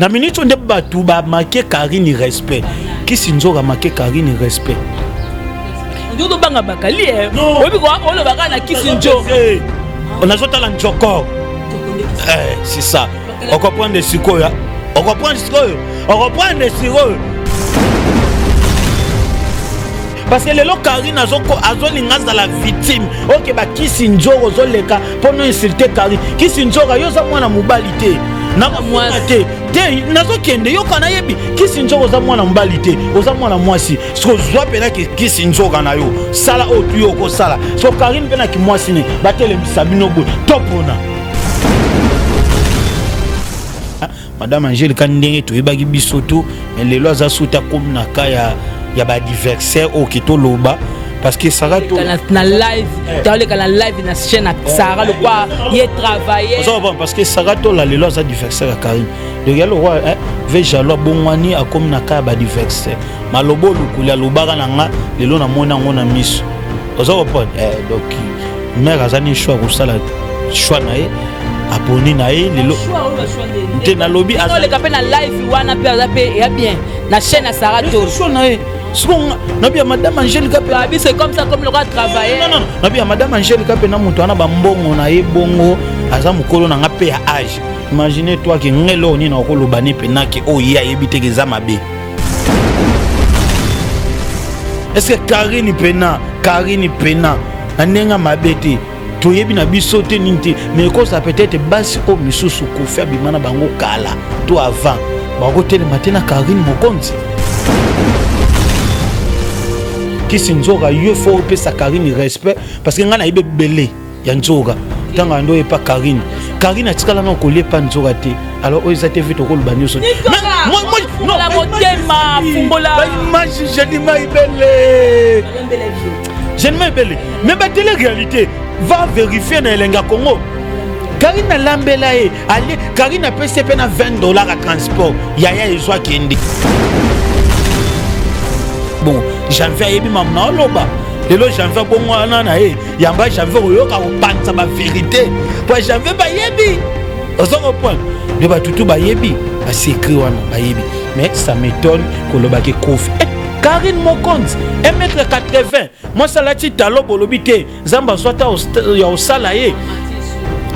Na minute oyo nde bato bamake Karine respect. Kisi nzoka make Karine respect. Ndio tobanga bakali eh. Oyebi ko olobaka na kisi njo. Eh, nazotala njoko. Eh, c'est ça. Okoprendre sikoyo. Okoprendre sikoyo. Okoprendre sikoyo. Parce que lelo Karine azolinga azala victime. Ok, ba kisi nzoro ozoleka mpo no insulte Karine. Kisi nzora yo oza mwana mobali te. Nakofinga te. Te nazokende yoka nayebi kisi nzoka oza mwana mobali te, oza mwana mwasi. Siko zwa mpena kisi nzoka na yo. Sala oyo tu yo okosala. So Karine mpe na kimwasi ne batelemisa bino boye. Topona. Madame Angelica ndenge toyebaki biso tout, mais lelo aza suta akomi na cas ya ba adversaire oyo ke toloba parce que Sarah to na live toleka na live na chaîne ya Sarah lokwa ye travailler. Ozo comprendre parce que Sarah to la lelo aza adversaire ya Karine. Donc ya lokwa ve jaloux abongwani akomi na cas ya ba adversaire. Malobo lukuli alobaka na nga lelo na mona yango na miso. Ozo comprendre donc mère aza ni choix kosala choix na ye aponi na ye lelo te nalobi azoleka mpe na live wana mpe aza mpe ya bien na chaîne ya Sarah to choix na ye. Siko nabi ya madame Angelica mpe abi c'est comme ça comme loka travailler. Non, non, non. Nabi ya madame Angelica mpe na moto wana bambongo na ye bongo aza mokolo na nga mpe ya âge. Imaginez toi que ngelo nini okoloba ne mpe na ke oyo ye ayebi te ke eza mabe. Est-ce que Karine pena, Karine pena na ndenge mabe te? Toyebi na biso te nini te, mais ekoza peut-être basi oyo misusu Kofi abima na bango kala to avant bakotelema te na Karine Mokonzi. Kisi nzoka yo faut opesa Karine respect parce que nga nayebi ebele ya nzoka ntango ando epa Karine. Karine atikala na kolia epa nzoka te. Alors oyo eza te vite okoloba nyonso. Fungola motema, fungola. Ba image Jenima Ibele. Jenima Ibele. Mais ba télé réalité va vérifier na elenga Congo. Karine alambela ye, ali Karine apesi pe na 20 $ à transport. Yaya ezwa kende. Bon, janvier ayebi mamu na oloba. Lelo janvier bongo wana na ye, yamba janvier oyoka kopanza ba vérité. Po janvier bayebi. Ozo comprendre? De batutu bayebi, ba secret wana bayebi. Mais ça m'étonne koloba ke Kofi. Karine Mokonzi, 1m80. Moi ça lati talo bolobi te. Zamba zwata ya osala ye.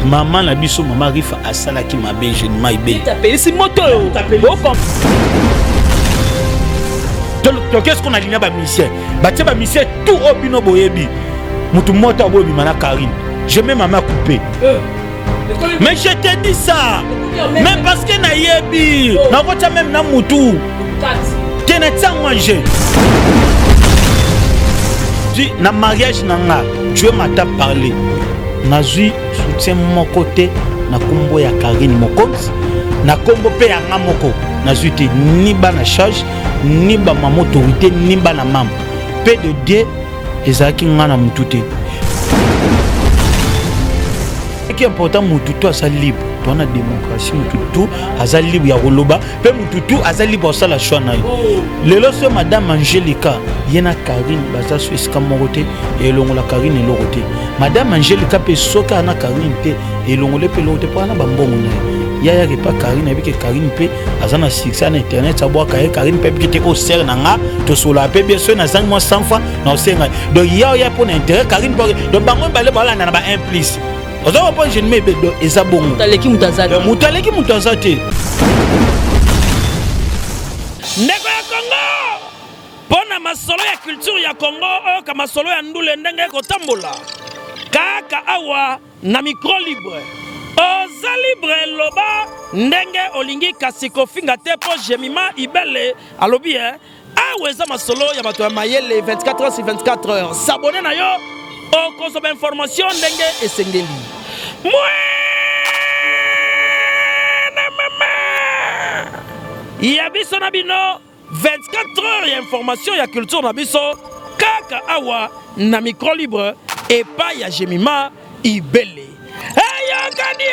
Maman na biso mama Rifa asalaki mabe jeune maibe. Tapelisi moto yo. Donc qu'est-ce qu'on a ligne ba musicien? Ba tia ba musicien tout au bino boyebi. Mutu moto abobi mana Karine. Je mets ma main coupée. Mais je te dis ça. Mais parce que na yebi, na kotia même na mutu. Te na tia moi je. Dis na mariage na nga, Dieu m'a parlé. Nazui soutien moko te na kombo ya Karine Mokonzi, na kombo pe ya nga moko. Nazui te ni bana charge, ni ba mama autorité, ni bana mama. Paix de Dieu ezalaki nga na mutu te. Ce qui est important, mutu tu aza libre. Toi na démocratie, mutu tu aza libre ya koloba, pe mutu tu aza libre osala choix na yo. Lelo so madame Angelica, ye na Karine baza so esika moko te, elongola Karine eloko te. Madame Angelica pe soki ana Karine te, elongole pe eloko te po ana ba mbongo na ye. Ya ya ke pa Karine, ayebi ke Karine pe aza na succès na internet, abwaka ye Karine pe ayebi ke te o sere na nga, tosola pe bien soki nazangi mwa 100 francs na osenga. Donc ya ya po na intérêt Karine po donc bango mibale balanda na ba 1 plus. Oza comprendre je ne mets donc eza bongo. Moto aleki moto aza te. Moto aleki moto aza te. Ndeko ya Congo, mpo na masolo ya culture ya Congo, oyoka masolo ya ndule ndenge ekotambola kaka awa na micro libre. Oza libre, loba ndenge olingi, kasi kofinga te, mpo Jemima Ibele alobi awa eza masolo ya bato ya mayele 24 heures sur 24 heures. S'abonner na yo, okozwa ba information ndenge esengeli. Mwana mama ya biso na bino 24 heures ya information ya culture na biso kaka awa na micro libre epai ya Jemima Ibele. Eyokani!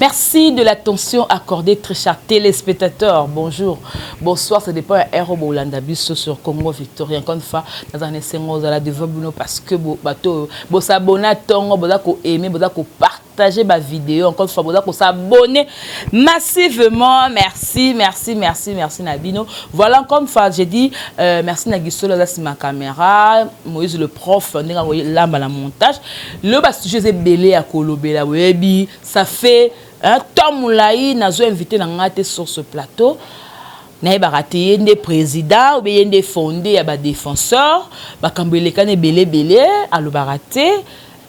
Merci de l'attention accordée, très chers téléspectateurs. Bonjour, bonsoir, ça dépend de Aéro Bolanda biso sur Congo Victoria. Encore une fois, dans un esengo, vous allez devant parce que bo bato, bo s'abonner tongo, bo ko aimer, bo ko partager. Partager ba vidéo. Encore une fois, boza ko s'abonner massivement. Merci, merci, merci, merci na bino. Voilà, encore une fois, j'ai dit merci na Gisolo aza nsima caméra, Moïse le prof ndenge lamba na montage. Le ba sujet ebele ya kolobela, boyebi, ça fait un temps molai nazo invité na nga te sur ce plateau. Nayebaka te ye nde président obe ye nde fondé ya badéfenseur. Makambo elekani ebele ebele, alobaka te.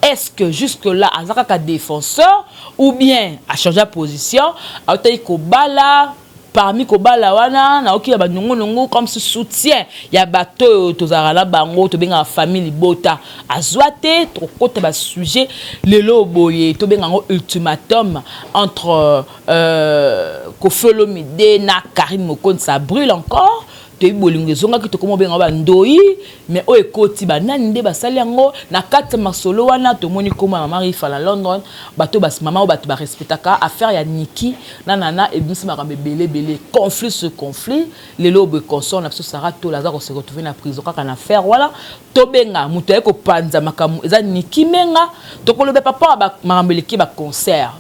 Est-ce que jusque là aza kaka défenseur ou bien achange position? Aotaki kobala, parmi kobala wana naoki ya banongonongo comme si soutien ya bato oyo tozalaka na bango, tobengaka famille libota, azwa te. Tokokota basujet lelo boye, tobenga yango ultimatum entre Koffi Olomide na Karine Mokonzi. Ça brûle encore. Toyebi bolingo ezongaki, tokoma obenga bandoi, mais oyo ekoti banani nde basali yango na kati ya masolo wana? Tomoni koma mama Rifa na London, bato mama oyo bato barespectaka. Affaire ya Niki na Nana ebimisi makambo ebele ebele, conflit sur conflit. Lelo boye consort na biso Sara Tola aza kose retrouver na prison kaka na affaire wana. Tobenga moto aye kopanza makambo eza Niki Menga. Tokoloba papa makambo eleki baconcert,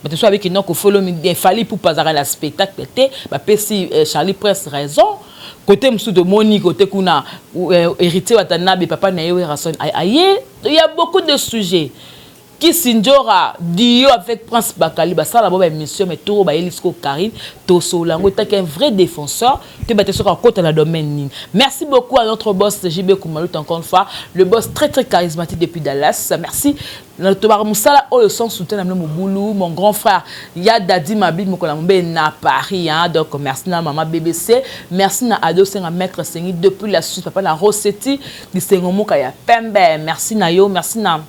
bato so abiki non, Koffi Olomide, Fally Ipupa azalaka na spectacle te. Bapesi Charlie Prince raison. Côté mosusu tomoni côté kuna Héritier Watanabe, papa na ye Werason aye. Il y a beaucoup de sujets. Kisinjora dio avec Prince Bakali basala bo baémission, mais toro bayeli siko Karine, tosolola yango etaki un vrai défenseur te, bato soki akota na domaine nini. Merci beaucoup à notre boss JB Kumalut, encore une fois le boss très très charismatique depuis Dallas. Merci tobaka mosala oyo sans soutien na bino mobulu. Mon grand frère ya Dadi Mabi mokolo na na Paris, hein. Donc merci na mama BBC, merci na Ado Senga, maître Sengi depuis la Suisse, papa na Rossetti Lisengo moka ya pembe, merci na yo. Merci na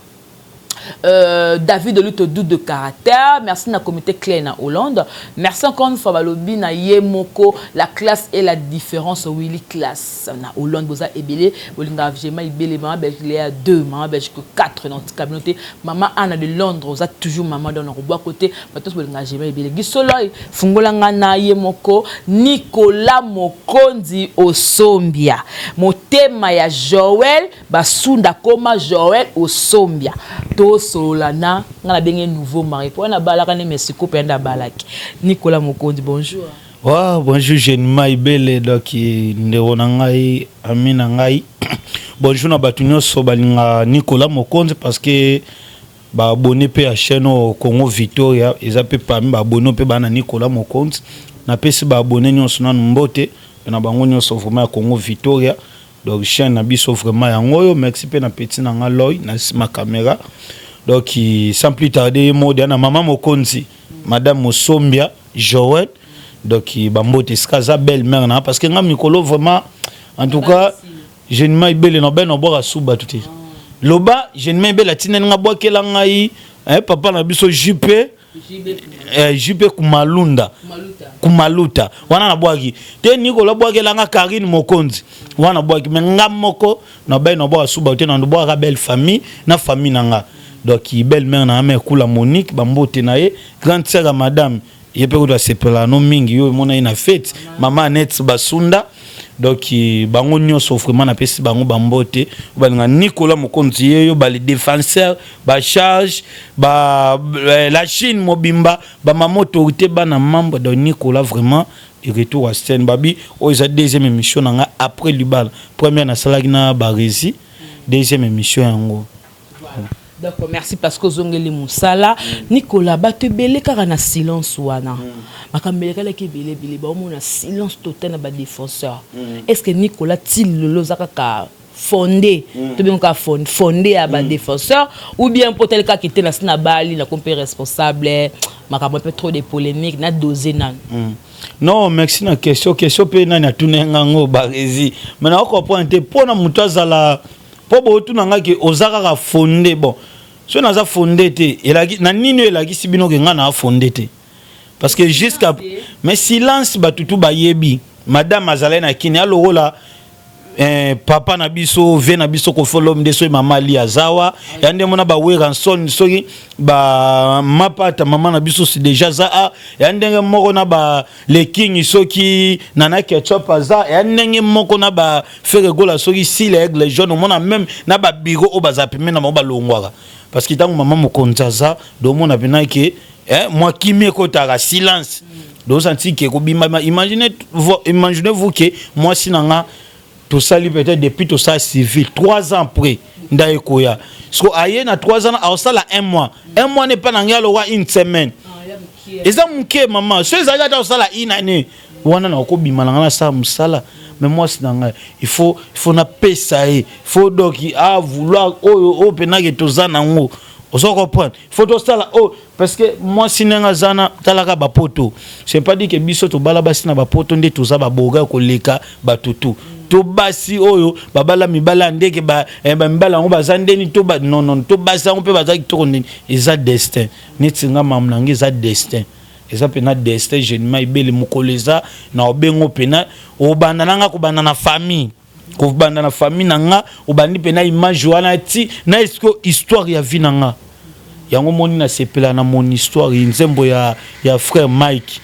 David de lutte doute de caractère. Merci na comité Claire na Hollande. Merci encore une fois balobi na ye moko la classe et la différence, Willy Classe na Hollande. Boza ebele bolinga vraiment ebele. Mama Belgique Léa 2, mama Belgique 4 dans communauté, mama Anna de Londres oza toujours mama dans robois côté bato bolinga vraiment ebele. Gisolo fungola nga na ye moko Nicolas Mokonzi Osombia, motema ya Joël Basunda, koma Joël Osombia. Tosolola na nga nabenge nouveau mari mpo wana abalaka nde mesiko mpe nde abalaki. Nicolas Mokonzi, bonjour. Wow, bonjour Jenima Ibele, donc ndeko na ngai, ami na ngai. Bonjour na bato nyonso balinga Nicolas Mokonzi, parce que baabonné mpe ya chaîne oyo Congo Victoria eza mpe parmi baabonné mpe bana Nicolas Mokonzi. Napesi baabonné nyonso nanu mbote mpe na bango nyonso vraiment ya Congo Victoria, donc chaîne na biso vraiment yango oyo. Merci mpe na petit na nga Loy na nsima caméra. Donc sans plus tarder, ye mode na mama mokonzi, madame Mosombia Joël, donc bambote esika aza, belle mère na, parce que nga mikolo vraiment, en tout cas Jenima Ibele na bene obwaka su bato te. Loba Jenima Ibele atindani nga bwakela ngai papa na biso JP, JP Kumalunda, Kumaluta wana nabwaki te. Nikolo abwakelanga Karine Mokonzi wana bwaki me nga moko nabai nabwaka su bato te, na nabwaka belle famille na famille na nga. Donc belle mère na nga, mère Kula Monique, bambote na ye. Grande sœur ya madame, ye mpe kutu asepela no mingi, yo emona ye na fete, mama Annette Basunda. Donc bango nyonso vraiment napesi bango bambote. Balinga Nicolas Mokonzi ye yo, bale défenseur, bacharge ba, la Chine mobimba, bamama autorité, bana membre. Donc Nicolas vraiment retour à scène. Babi oyo eza deuxième émission na nga après libala. Première nasalaki na Barési, deuxième émission yango. Donc merci parce que ozongeli mosala. Nicolas, bato ebele kaka na silence wana, makambo elekalaki ebele ebele, baomona silence total na badéfenseur. Est ce que Nicolas ti lelo oza kaka fondé, tobenga kaka fondé ya badéfenseur, ou bien mpo tali kaka ete na si na bali nako mpe responsable, makambo mpe trop de polémique na dose nanu? Non, merci na question. Question mpe nani atuna ngango? Barési, mais nakocomprendre te mpo na moto azala mpo bootuna nga ke oza kaka fondé. Bon, soki naza fondé te, elaki na nini oyo elakisi bino ke ngai naa fondé te? Parce que jusqu'à mais silence, bato tu bayebi madame azalaki na kini alokola. Papa na biso, vie na biso, Koffi Olomide, soki mama Ali azawa ya nde mona baWerrason, soki bamapata mama na biso si déjà aza a ya ndenge moko na ba leking, soki Nana Ketchup aza ya ndenge moko na ba Ferre Gola, soki Sila Aigle Jaune, omona même na babiro oyo baza pembeni na bango balongwaka, parce que ntango mama mokonzi aza, domona mpena ke mwa kimi ekotaka silence, dosanti ke kobima. Imaginez vous ke mwasi na nga tosali peut-être depuis tosala civil, 3 ans après nda ekoya siko aye na 3 ans, aosala un mois, un mois ne mpa na ngai alokwa une semaine eza moke. Mama, so ezalaki ata osala une année wana, nakobima na ngai, nasala mosala. Mais mwasi na ngai, il faut napesa ye, il faut donc avouloir oyo oyo mpenake toza nango, ozo comprendre, il faut tosala oyo, parce que mwasi ndenge aza na talaka bapoto, c'est pas dit que biso tobala basi na bapoto nde toza baboga koleka bato tu to basi oyo babala mibala ya ndenge bamibala yango baza ndeni to non non, to basi yango mpe baza kitoko ndeni. Eza destin. Neti nga, mamu na ngai eza destin, eza mpena destin. Jenima ebele mokolo eza na obengo mpena obanda na nga, kobanda na famille, kobanda na famille na nga, obandi mpena image wana ti na eske histoire ya vie na nga yango moni nasepela na mon histoire, nzembo ya frère Mike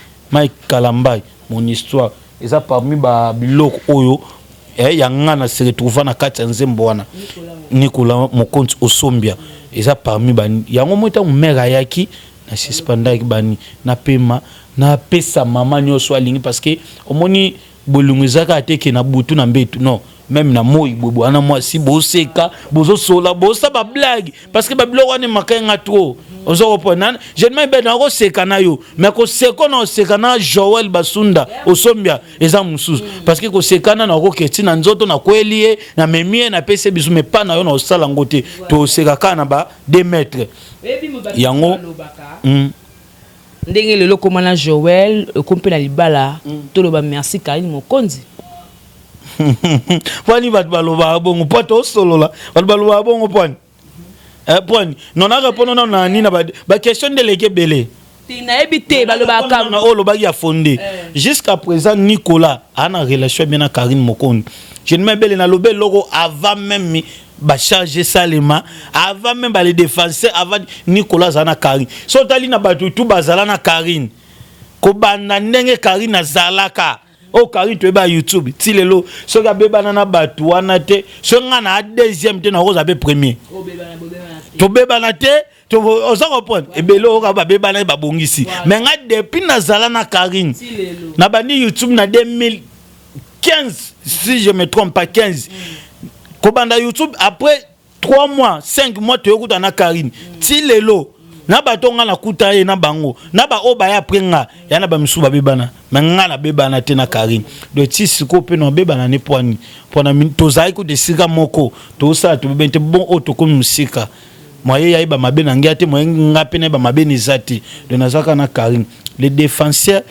Kalambai. Mon histoire eza parmi babiloko oyo ya nga na se retrouva na kati ya nzembo wana. Nikola Mokonzi Osombia eza parmi bani yango moi. Ntango mare ayaki, na suspendaki bani, napema, napesa mama nyonso alingi, parce que omoni bolingo eza kaka te ke na butu na mbetu, non, même na moi boye wana mwasi boseka, bozosola, bosa bablague, parce que babiloko wana emaka nga trop. Oza kopona jeune ebe nakoseka na yo, mais koseka na oseka na Joel Basunda Osombia eza mosusu, parce que kosekana nakoke na nzoto, nakweli ye, namemi ye, napesi ye biso, mais pa na yo na osala yango te. Toseka kaka na ba 2 mètres yango. Ndenge lelo okóma na Joel, okomi mpe na libala, toloba merci Karine Mokonzi. Pwani bato balobaka bongo? Mpo tosolola, bato balobaka bongo pwani? Pwani non, narépondre nano na nini, baquestion nde eleki ebele. Nayebi te, balobaka. Na oyo olobaki ya fonde, jusqu'à présent Nicolas aa na relation bien na Karine Mokonzi. Je ne ebele nalobi eloko avant même bacharge esalema, avant même bale défenseur, avant Nicolas azala na Karine. So otali na bato tu bazala na Karine, kobanda ndenge Karine azalaka oyo, Karine toyeba YouTube ti lelo, soki abebana na bato wana te, soki ngai na deuxième te, nakozala mpe premier. Tobebana te, oza comprendre, ebele oyo kaka babebana, babongisi. Mais ngai depuis nazala na Karine, na bandi YouTube na 2015 si je me trompe pas, 15, kobanda YouTube, après 3 mois, 5 mois toyokuta na Karine. Ti lelo na bato nga nakuta ye na bango na baoyo baya après nga ya na bamisusu babebana, mais nga nabebana te na Karine. Donc ti sikoyo mpe nabebana ne pwani mpona tozalaki kuta esika moko tosala, tobebani te. Bon, oyo tokomi mosika, moye yayeba mabe na ngai te, moye nga mpe nayeba mabe na eza te. Donc nazalaka na Karine. Les défenseurs,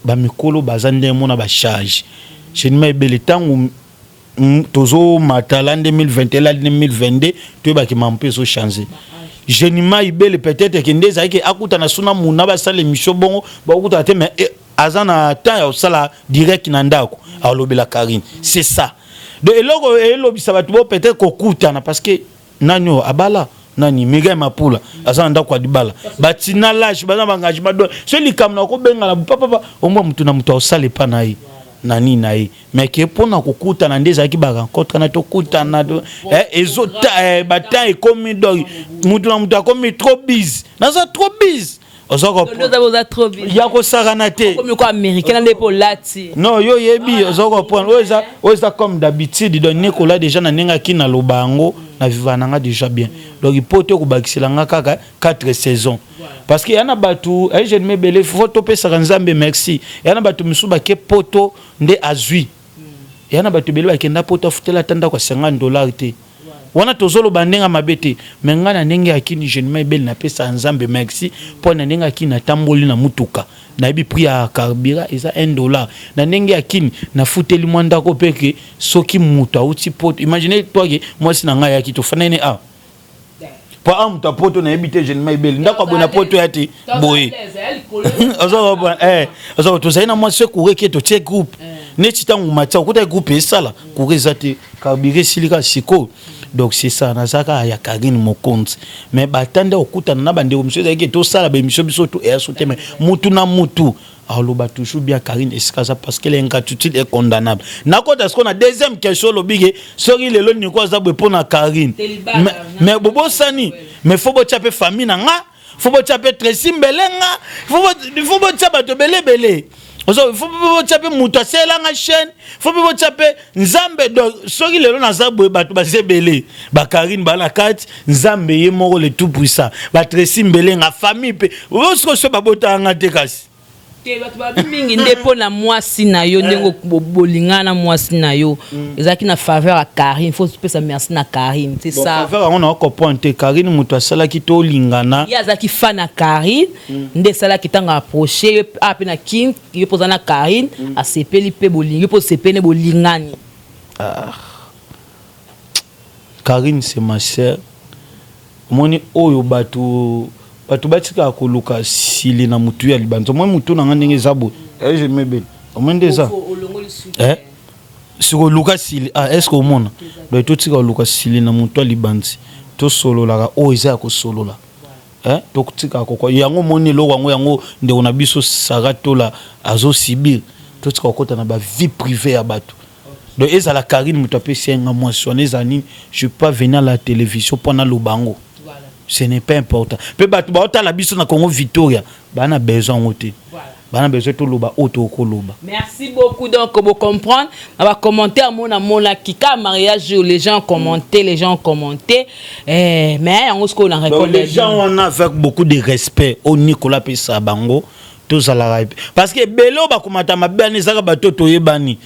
bamikolo baza ndenge mona bacharge chenima ebele. Ntango tozomata la 2021, la 2022, toyebaki mambo mpe ezochange. Jenima ibele peut-être ke nde ezalaki akutana so na muna basala émission bongo, bakokutana te, mais aza na temps ya kosala direct na ndako, alobela Karine. C'est ça. Donc eloko elobisa bato bo peut-être kokutana, parce que nani oyo abala nani, Migai Mapula aza na ndako ya libala, batina lage, baza na baengagement. Donc so likambo na kobengana papapa, omwa motu na moto aosala epa na ye na nini na ye, mais ke mpona kokutana nde ezalaki barencontre na tokutana batemps ekomi. Donc mutu na mutu akomi trop busy, naza trop busy, ya kosakana te. Non, yo oyebi, oza comprendre, oyo eza comme d'habitude. Donc Nicolas déjà na ndenge aki naloba yango, na viva na nga déjà bien. Donc po te kobakisela nga kaka 4 saisons, parce que ya na bato jeune ebele, faut topesaka Nzambe merci. Ya na bato mosusu bake poto nde azwi, ya na bato ebele bakenda poto, afutela ata ndako ya 50 $ te. Wana tozoloba ndenge mabe te, mais ngai na ndenge akini jeunema ebele, napesa Nzambe merci mpo na ndenge akini natamboli na mutuka, nayebi prix ya carburant eza 1 dollar. Na ndenge akini nafuteli mwa ndako mpe ke soki moto auti poto, imagine toi ke mwasi na ngai ayaki, tofandani awa po a moto apoto, nayebi te. Jeunema ebele, ndako aboye na poto ya te boye, tozali na mwasi secours ke totie groupe. Neti ntango matia okutaki groupe esala courant eza te, carburant esili kaka sikoyo. Donc c'est ça, naza kaka ya Karine Mokonzi. Mais batande okutana na bandeko mosusu, ezalaki tosala baémission biso to eya so te, mais mutu na mutu aloba toujours bien Karine esika aza, parce que l'ingratitude est condamnable. Nakota sikoyo na deuxième question. Olobi ke soki lelo Niko aza boye mpo na Karine, mais bobosani, mais faut botya mpe famille na nga, faut botya mpe Tracy Mbelenga, faut botya bato ebele ebele, faut botya mpe moto asalelanga chaîne, faut mpe botya mpe Nzambe. Donc soki lelo naza boye, bato baza ebele, bakarine baa na kati, Nzambe ye moko le tout puissant, baTracy Mbelenga, famille mpe osiko so babotanga te kasi. Te, bato babi mingi nde mpo na mwasi na yo, ndenge bolingana na mwasi na yo ezalaki na faveur ya Karine. Faut pesa merci na Karine, c'est ça. Faveur yango na ocomprendre te. Karine moto asalaki tolingana. Ye azalaki fan na Karine, nde esalaki ntango approche ye a mpe na King, ye mpo oza na Karine, asepeli mpe bolingi, mpo osepeli bolingani. Ah. Karine, c'est ma sœur. Omoni oyo bato batikaka koluka sili na mutu ya libanza. Omoni mutu na nga ndenge eza boye, je mebele, omoni nde eza sikoluka sili. Ah, est ce que omona? Donc totika koluka sili na mutu ya libanzi, tosololaka oyo eza ya kosolola. Totikaka kokwa yango. Omoni eloko yango, yango ndeko na biso Sara Tola azosibir. Totika kokɔta na bavie privée ya bato. Donc ezala Karine moto apesi nga mwasi wana, ezala nini, je peux pas venir à la télévision mpo naloba yango, ce n'est pas important. Mpe bato baotala biso na Congo Victoria baa na besoin yango te, baa na besoin toloba oyo tokoloba. Merci beaucoup. Donc vous comprendre na commentaire mona monaki ka mariage, les gens commentaient, les gens commentaient, eh, mais yango sikoyo na répondre. Les gens wana, avec beaucoup de respect oyo Nicolas apesa bango, tozalaka, parce que ebele oyo bakomata mabe wana ezaka bato toyebani.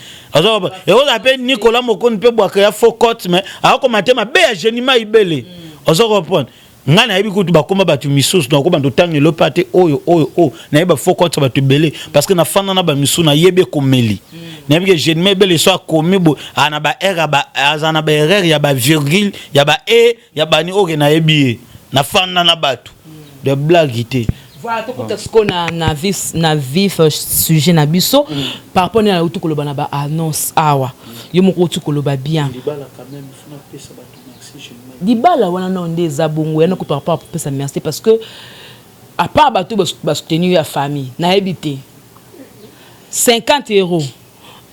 Ekozala mpe Nicolas Mokondi mpe bwaka ya faux compte, mais akokoma te mabe ya Genima Ibele. Oza comprendre? Ngai nayebi kutu bakóma bato misusu, nakobanda otanga elo mpe ate oyo oyo oyo nayebi bafaux compte bato ebele, parce que nafanda na bamisusu, nayebi ekomeli, nayebi ke Genima Ebele so akomi boye na ba r, aza na baerreur ya bavirgule, ya ba e, ya bani oyo ke nayebi ye, nafanda na bato de blague te. Voilà, tokota sikoyo na vif sujet na biso par rapport nde nauti koloba na baannonce awa. Yo moko outi koloba bien libala wana nao nde eza bongo yana ko par rapport apesa merci, parce que à part bato basoutenir ya famille, nayebi te, 50 euros,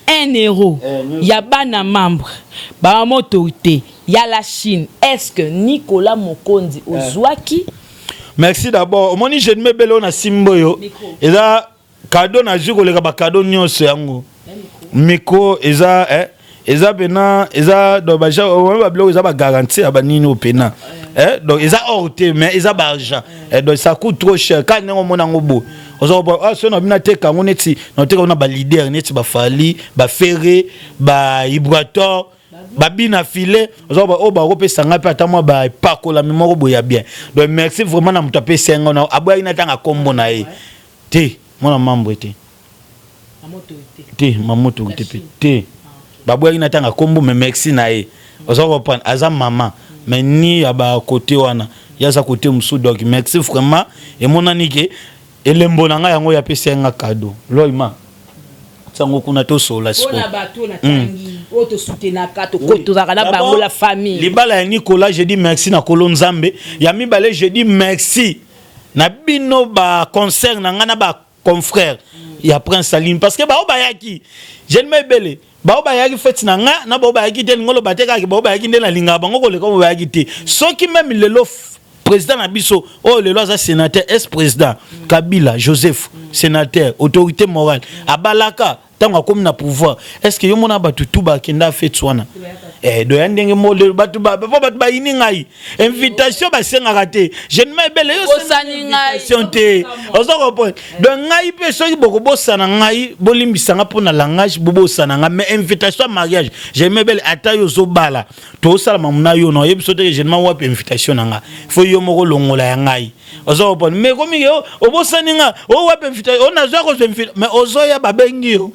1 euro ya bana membre, bamama autorité ya la Chine, est ce que Nicolas Mokonzi ozwaki? Merci. D'abord omoni jeune mebele oyo na simba oyo eza cadeau nazwi koleka bacadeau nyonso. Yango micro eza eza pena, eza donc babiloko eza bagarantie ya banini oyo pena, donc eza or te, mais eza baargent, donc ça coûte trop cher. Kaka ndenge omona yango boye, oza ah, so na bino ateka yango neti na oteka yango na baleader neti baFally, baFerre, baIbrator, babina file oza oyo bakopesa ngai mpe ata mwa baepakolami moko boye ya bien. Donc merci vraiment na moto apesi yango na aboyaki na ntanga nkombo na ye te, mwana mambo te te, mama autorité mpe te, baboyaki na ntanga nkombo, mais merci na ye. Oza comprendre? Aza mama, mais ni ya bakote wana, ye aza kote mosusu. Donc merci vraiment, emonani ke elembo na ngai yango oyo apesi nga cadeau loima sango kuna tosola. Mpona bato natangi oyo tosoutenaka, tozalaka na bango, la famille. Libala ya Nicolas, je dis merci na kolo Nzambe. Ya mibale, je dis merci na bino baconcert na ngai na baconfrère ya Prince Aline, parce que bao bayaki jeune ma ebele, bao bayaki feti na nga na bao bayaki te. Lingo loba te kaka bao bayaki nde nalingaka bango koleka bao bayaki te. Soki même lelo président na biso oyo lelo aza sénateur, ex président Kabila Joseph, sénateur, autorité morale, abalaka ntango akomi na pouvoir, est ce que yo mona bato tu bakenda feti wana? Eh, doya ndenge modelo bato po bato bayini ngai, invitation basengaka te. Jeune ma ebele yo invitation te, oza comprendre? Donc ngai mpe soki bokobosana ngai, bolimbisanga mpo na langage, bobosana ngai, mais invitation ya mariage, jeune ma ebele, ata yo ozobala, tosala mamu na yo na oyebi so te. Jeune ma, wapi invitation na nga? Fo yo moko longola ya ngai, oza comprendre? Mais komi obosani nga, o wapi invitation o nazwa kozwa invitation, mais ozoya babengi yo.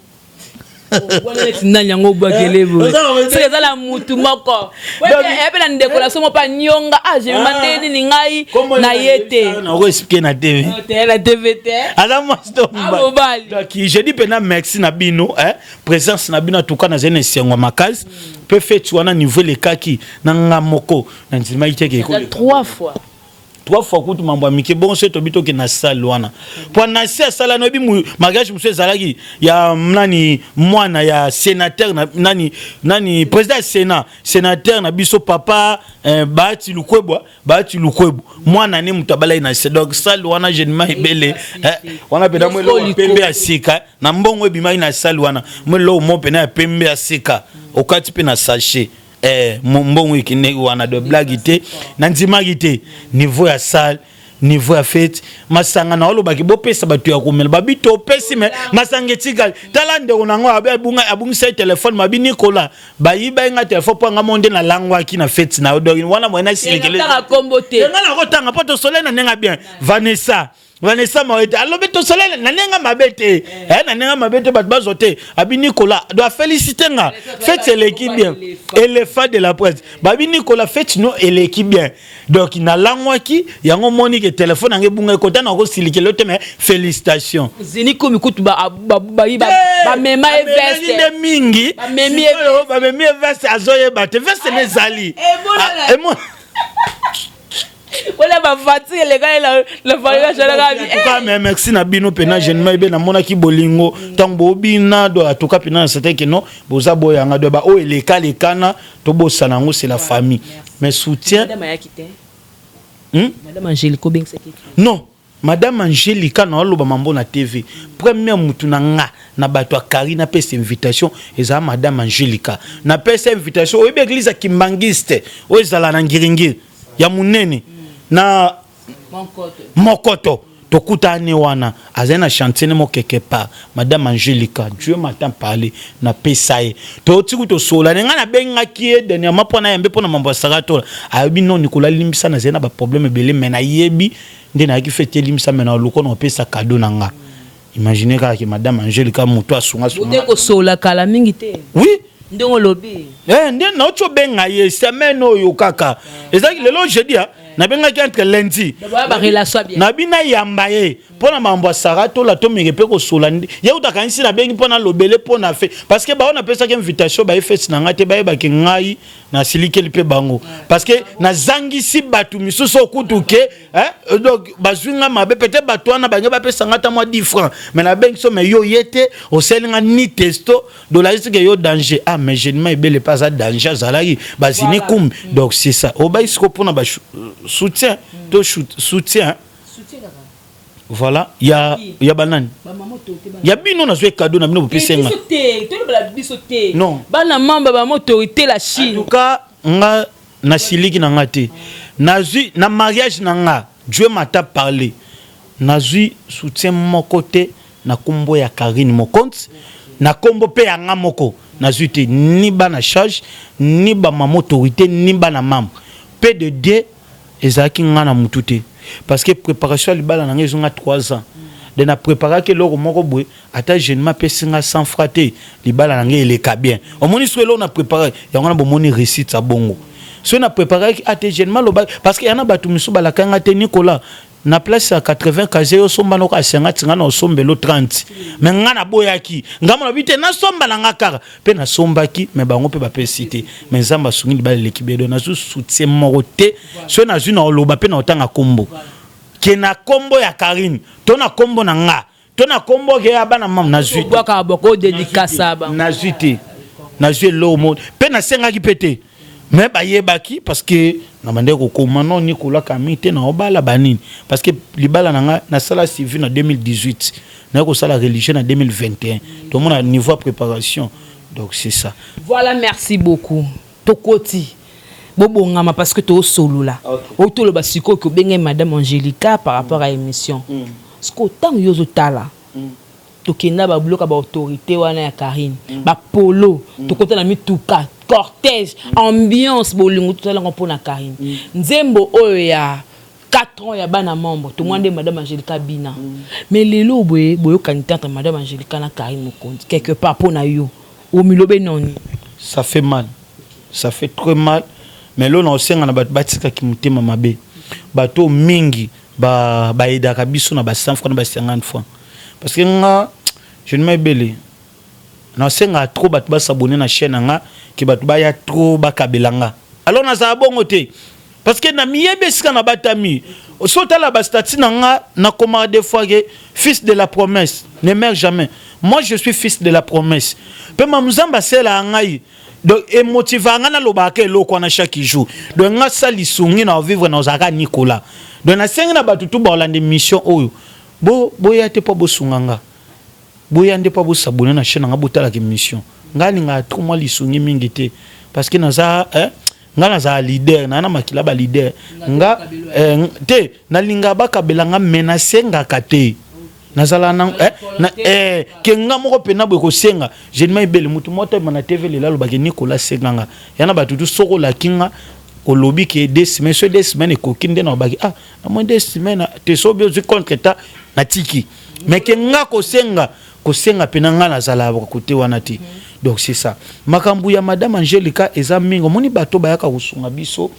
Wana neti nani yango obwakele boye? Soki eza na mutu moko epe na ndeko na somo mpe anyonga, ah, Jemima, nde nini ngai na ye te. Nako expliquer na TV. Te, na TV te. Aza mwasi to mobali? Donc je dis mpena merci na bino, présence na bino. En tout cas, nazali na esengo makasi mpe feti wana, niveau elekaki na nga moko na ndimaki te. Trois fois. Trois fois kutu, mambo ya mike bongo. So tobi tokende na salle wana mpo na se asala, noyebi mariage mosusu ezalaki ya nani, mwana ya sénateur na, nani nani, président ya Sénat, sénateur na biso, papa Bahati Lukwebwa. Bahati Lukwebwa, mwana ne moto abalaki na se. Donc salle wana, jeunema ebele wana mpena mo eloko pembe ya sika na mbongo ebimaki na salle wana, mo eloko mo mpena ya pembe ya sika okati mpe na sachet, mbongo ekendeki wana de blague te. Nandimaki te niveau ya salle, niveau ya fete. Masanga na olobaki bopesa bato ya komela, babi topesi, me masanga etikali. Tala ndeko nango abungisa ye telefone, mabi Nikola bayiba ye nga telefone mpo anga mo nde nalangwaki na fete na yo. Donc wana moye nasilekelenga nakotanga mpo tosole na ndenge bien. Vanessa Mawete alobi tosolele na ndenge mabe te, na ndenge mabe te, bato bazwa te. Abi Nicolas do afélicité nga, fête eleki bien. Éléphant de la presse babi Nicolas, fête no eleki bien. Donc nalangwaki yango, moni ke telefone yango ebunga ekota na kosilikela te, mais félicitation. Zini komi kutu bamema ye veste. Nde mingi bamemi ye veste, azoyeba te veste ne ezali. Wala bafatigue elekali na voyage. Alaka. Mais merci na bino mpena, jeunema ebe namonaki bolingo ntango bobina. Do en tout cas mpena na certain ke non, boza boyanga do baoyo elekalekana, tobosana yango, c'est la famille. Mais soutien. Madame Angélique obengisaki? Non, madame Angélika na oloba mambo na TV, première mutu na nga na bato ya Kari napesa invitation ezala madame Angélika. Napesa invitation, oyebi église ya Kimbangiste oyo ezala na Ngiringiri ya monene na Mokoto, tokutani wana, azali na chantier ne mo quelque part. Madame Angélika, Dieu m'entend parler, napesa ye, totiki tosola ne ngai. Nabengaki ye dernièrement mpo nayembe mpo na mambo ya Saratola. Ayebi non, Nikola, limbisa, nazali na baproblème ebele, mais nayebi nde nayaki fete, elimbisa, me na loko na opesa cadeau na nga. Imagine kaka ke madame Angélika moto asunga. Sunga kosola kala mingi te. Oui. Ndenge olobi. Nde nauti obenga ye semaine oyo kaka, ezalaki lelo jeudi, nabengaki entre lundi. Nabi nayamba ye mpo na mambo ya Sara tola, tomeke mpe kosola. Ye utaka nsi nabengi mpo nalobele mpo na fe, parce que bao napesaki invitation baye feti na ngai te, bayebaki ngai nasilikeli mpe bango, parce que nazangisi bato misusu okutu ke, donc bazwi nga mabe. Peut-être bato wana bange bapesa nga ata mwa 10 francs, mais nabengi so, mais yo ye te, osali nga ni testo dolakisi ke yo danger. Ah, mais jeunema ebele mpe aza danger, azalaki bazini kumbi. Donc c'est ça, obai siko mpona basoutien to soutien, voilà, ya banani ya bino nazwi cadeau na bino, bopesi nga. Non, bana mamba, bama autorité la Chine. En tout cas, nga nasiliki na nga te. Nazwi na mariage na nga, Dieu m'a parlé, nazwi soutien moko te na nkombo ya Karine Mokonzi, na nkombo mpe ya nga moko nazwi te, ni bana charge, ni bamama autorité, ni bana mama mpe de Dieu. Ezalaki nga na mutu te, parce que préparation ya libala na ngai ezonga 3 ans de na préparaki eloko moko boye. Ata jeunema apesi nga 100 francs te, libala na ngai eleka bien. Omoni soki eloko na préparaki yango wana, bomoni réussite ya bongo. Soki na préparaki ate jeunema alobaki, parce que yana bato misusu balaka nga te, Nicolas, na place ya 80 casier, osomba noko asenga ti nga na osombelo 30, mais nga naboyaki. Nga mona bi te, nasomba na nga kaka mpe nasombaki, mais bango mpe bapesi te. Mais Nzambe asungi, libala eleki bedo. Nazwi soutien moko te. Soki nazwi na oloba mpe na otanga kombo ke na kombo ya Karine to na kombo na nga to na kombo ke ya bana mama, nazwi. Nazwi te, nazwi eloko moko mpe nasengaki mpe te, mais bayebaki, parce que na bandeki kokoma non, Nicolas Kami te na obala banini, parce que libala na nga nasala civil na 2018, naye kosala religieux na 2021. Tomona niveau ya préparation, donc c'est ça. Voilà, merci beaucoup. Tokoti bobongama parce que tosolola oyo toloba sikoyo kobenge madame Angélika par rapport à émission. Sikoyo ntango yo ozotala, tokenda babiloko ya baautorité wana ya Karine, bapolo, tokota na mituka, cortège, ambiance, bolingo, totalango mpona Karine. Nzembo oyo ya 4 ans ya bana membre, tomwa nde madame Angélika bina. Mais lelo boye boyokani te entre madame Angélika na Karine Mokonzi quelque part mpo na yo. Omilobe noni. Ça fait mal, ça fait très mal, mais lelo na osenga na bato batikaki motema mabe. Bato mingi bayedaka biso na ba 100 francs, na ba 50 francs, parce que nga je ne ebele nasengaka trop bato bas'abonner na chaîne na nga ke bato baya trop bakabela nga. Alors nazala bongo te, parce que na miyebi esika na batami. So otala bastatuts na nga, nakomaka des fois ke fils de la promesse ne meurt jamais. Moi, je suis fils de la promesse, mpe ma Nzambe aselaka ngai, donc emotivaka ngai, nalobaka eloko wana chaque jour. Donc nga sa lisungi na ovivre na ozalaka Nicolas. Donc nasengi na bato tu baolanda émission oyo, boya te mpo bosunga nga, boya nde mpo bos'abonner na chaîne na nga, botalaka émission. Ngai alingaka trop mwa lisungi mingi te, parce que naza, eh, nga nazala leader naa na makila baleader nga, eh, te nalingaka bakabela nga, me nasengaka te. Nazala na, eh, na, eh, ke nga moko mpena boye kosenga jenima ebele. Motu moko telema na TV lelo alobaki Nicolas asenga nga ya na bato tu. Soki olaki nga, olobi ke 2 semaines, so 2 semaines ekoki nde na obaki ah, na mwa 2 semaines te. So obi ozwi contre ta, natiki. Mais ke nga kosenga, kosenga mpena nga nazala kote wana te. Donc c'est ça, makambo ya madame Angelica eza mingi. Omoni bato bayaka kosunga biso,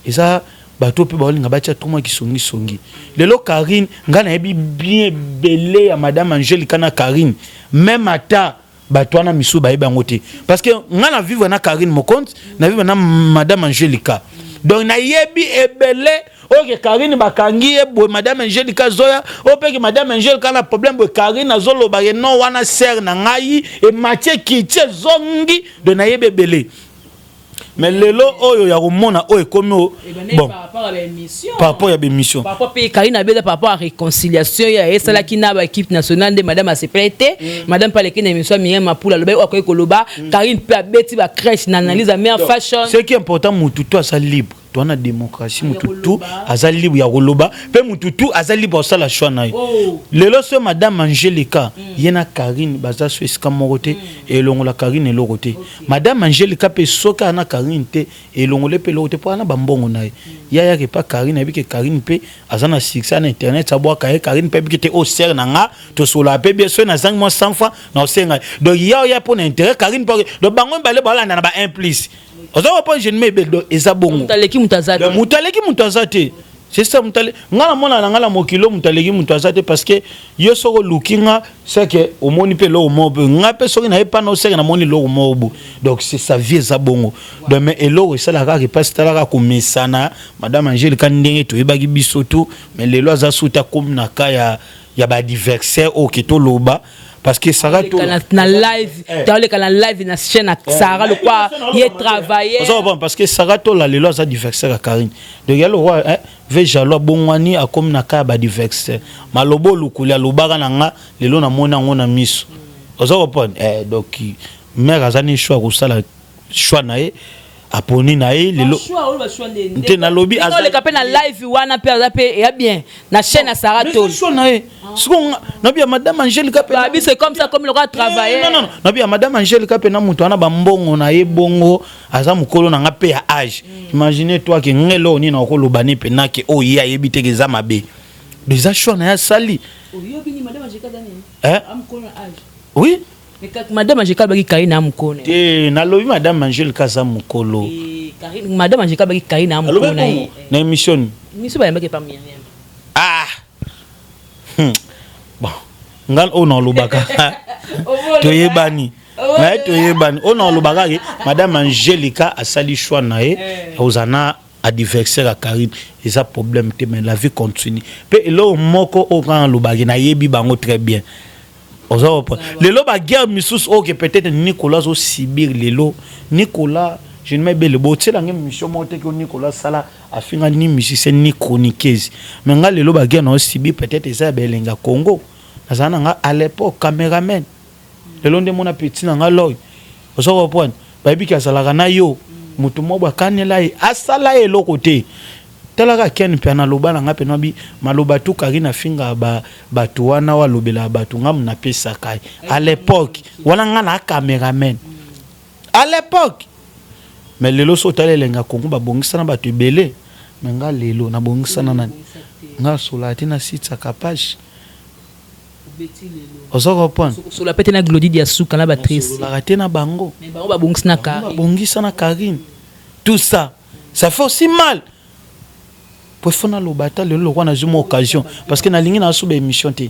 eza bato mpe baolinga batia trop mwa kisongisongi. Lelo Karine, ngai nayebi bien ebele ya madame Angelica na Karine, même ata bato wana misusu bayebi yango te, parce que ngai na vivre na Karine Mokonzi, na vivre na madame Angelica. Donc nayebi ebele oyo ke Karine bakangi ye boye, madame Angelica azoya oyo mpe ke madame Angelica na problème boye, Karine azoloba ke non, wana sere na ngai ematie kiti ezongi. Donc nayebi ebele, mais lelo oyo ya komona oyo ekomi bon par rapport ya bémission. Par rapport mpe Karine abeta par rapport à réconciliation ya esalaki na baéquipe nationale nde madame asepele te. Madame mpe aleki na émission ya Miriam Mapula, aloba oyo akoki koloba. Karine mpe abeti bacrèche na analyse ya mare fashion. Ce qui est important, mutu tu aza libre, toza na démocratie, mutu tu aza libre ya koloba mpe mutu tu aza libre kosala choix na ye. Lelo so madame Angelica, ye na Karine baza so esika moko te, elongola Karine eloko te. Madame Angelica mpe soki aza na Karine te, elongole mpe eloko te, mpo ana bambongo na ye. Ye ayaka epa Karine, ayebi ke Karine mpe aza na succès na internet, abwaka ye. Karine mpe ayebi ke te oyo sere na nga, tosolaka mpe bien, soki nazangi mwa 100 fois na osenga. Donc ya oya mpo na intérêt Karine mpe. Donc bango mibale balanda na ba 1 plus, oza kopo jeune ebele. Donc eza bongo. Moto aleki moto aza te. Moto aleki moto aza te, c'est ça. Moto nga namona na nga na mokili, moto aleki moto aza te, parce que yo soki oluki nga, seke omoni mpe eloko moko mpe nga mpe soki naye pana oseke namoni eloko moko bo. Donc c'est sa vie, eza bongo. Donc mais eloko esalaka kaka epasi, talaka komesana madame Angélika ndenge toyebaki biso tu, mais lelo aza suti akomi na ka ya baadversaire oyo ke toloba, parce que Sara na live, taoleka na live na chaîne ya Sara lokwa ye travailler. Parce que Sara Tola lelo aza adversaire ya Karine. Donc ya lokwa ve jalo abongwani, akomi na ka ya baadversaire. Maloba olukuli alobaka na nga, lelo namoni yango na miso, oza comprendre. Donc mare aza ni choix kosala choix na ye, aponi na ye lelo te. Nalobi oleka mpe na live wana mpe aza mpe eya bien na chaîne ya Sara Tol choix na ye. Siko nabi ya madame Angelica mpe c'est comme ça, comme lokola travailler. Non, non, nabi ya madame Angelica mpe na moto wana bambongo na ye bongo, aza mokolo na nga mpe ya âge. Imagine toi ke ngelo nini nakoloba ne mpe nake oyo ye ayebi te ke eza mabe. Eza choix na ye asali. Oui. Madame Angelica alobaki Karine na mokolo. Te, nalobi madame Angelica aza mokolo. Madame Angelica alobaki Karine na mokolo na ye. Na émission. Émission bayambaki epa Miriam. Ah, bon, ngai oyo nalobaka toyebani naye, toyebani. Oyo nalobaka ke madame Angelica asali choix na ye, ozala na adversaire ya Karine, eza problème te, mais la vie continue. Mpe eloko moko oyo kaka nalobaki, nayebi bango très bien, oza comprendre. Lelo baguerre misusu oyo ke peut-être Nicolas azosubir lelo, Nicolas je ne mebele botielanga mission moko te ke Nicolas asala afinga ni musicien ni chroniqueuse. Mais nga lelo baguerre na osubir peut-être eza ya baelengi ya Congo. Nazala na nga à l'époque caméraman, lelo nde mona petit na nga loy, oza comprendre. Bayebiki azalaka na yo moto moko akanela ye, asala ye eloko te. Talaka Ken mpe naloba na nga mpe nabi maloba tu Karine afinga bato wana oyo alobelaka bato, nga napesaka ye à l'époque wana, nga na caméraman à l'époque. Mais lelo so otala elengi ya Kongo, babongisana bato ebele, mais nga lelo nabongisana nani? Nga asolaka te na site ya kapage. Oza comprendre? Sola pe te na Glody Diasuka na ba Tracy. Nasololaka te na bango. Mais bango babongisi na Karine. Babongisa na Karine. Tout ça, ça fait aussi mal. Po faut naloba ata lelo lokola nazwi mwa occasion parce que nalingi naso ba émission te.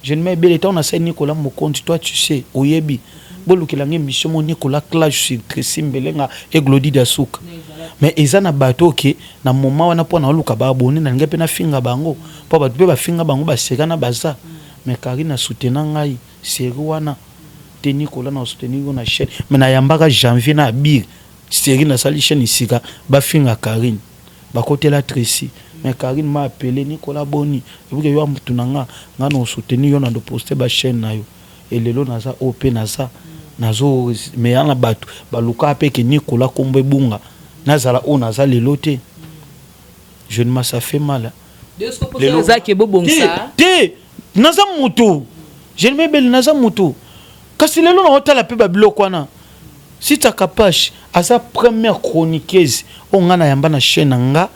Je ne mets ebele ntango nasali Nicolas Mokonzi, toi tu sais, oyebi. Bolukela nga émission mo Nicolas clash sur Tracy Mbelenga et Glody Diasuka. Mais eza na bato oke na moment wana mpo na oluka baabone, nalingi mpe nafinga bango mpo bato mpe bafinga bango, baseka na baza. Mais Karine asoutenir ngai série wana te. Nicolas, na soutenir yo na chaîne, mais nayambaka janvier na abire série, nasali chaîne esika bafinga Karine, bakotela Tracy. Mais Karine m'a appelé: "Nicolas, boni ebuke yo ya mutu na nga, nga na osoutenir yo na doposte bachaîne na yo." Elelo naza oyo mpe naza nazo, mais ya na bato baluka mpe ke Nicolas kombo ebunga, nazala oyo naza lelo te. Je ne, ça fait mal. Lelo ezaki bobongisa. Te, naza mutu, je ne mebele, naza mutu. Kasi lelo naotala mpe babiloko wana. Sita Kapache aza première chroniqueuse oyo ngai nayamba na chaîne na nga,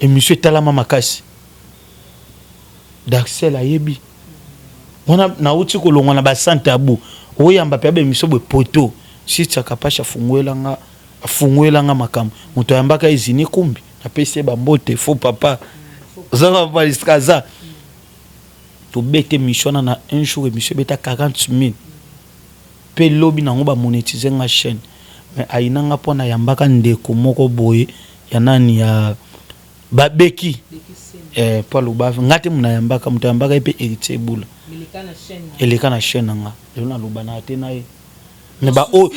émission etalama makasi. Darcel ayebi wana. Nauti kolongwa na basante abu oyamba mpe abaémission boye poto. Sita Kapache afungwelanga makambo. Moto ayambaka ezini kumbi, napesi ye bambote. Fo papa ozanga papa esika aza. Tobeta émission wana na un jour, émission ebeta 40 000 mpe lobi nango bamonétize nga chaîne. Mais ayinanga mpo na yambaka ndeko moko boye ya nani ya babeki, mpo aloba nga te. Moto ayambaka, moto ayambaka ye mpe Héritier Ebula, eleka na chaîne na nga. Lelo naloba na te na ye, mais baoyo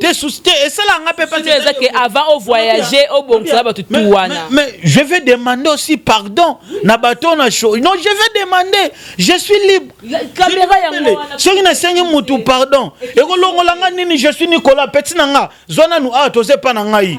te, susi te, esalanga mpe. Ezake avant ovoyager, obongisaka bato tu wana. Mais je vais demander aussi pardon na bato na show. Non, je vais demander, je suis libre. Caméra yango. Soki nasengi mutu pardon, ekolongolanga nini? Je suis Nicolas, petit na nga, zwa nanu awa, toza epa na ngai.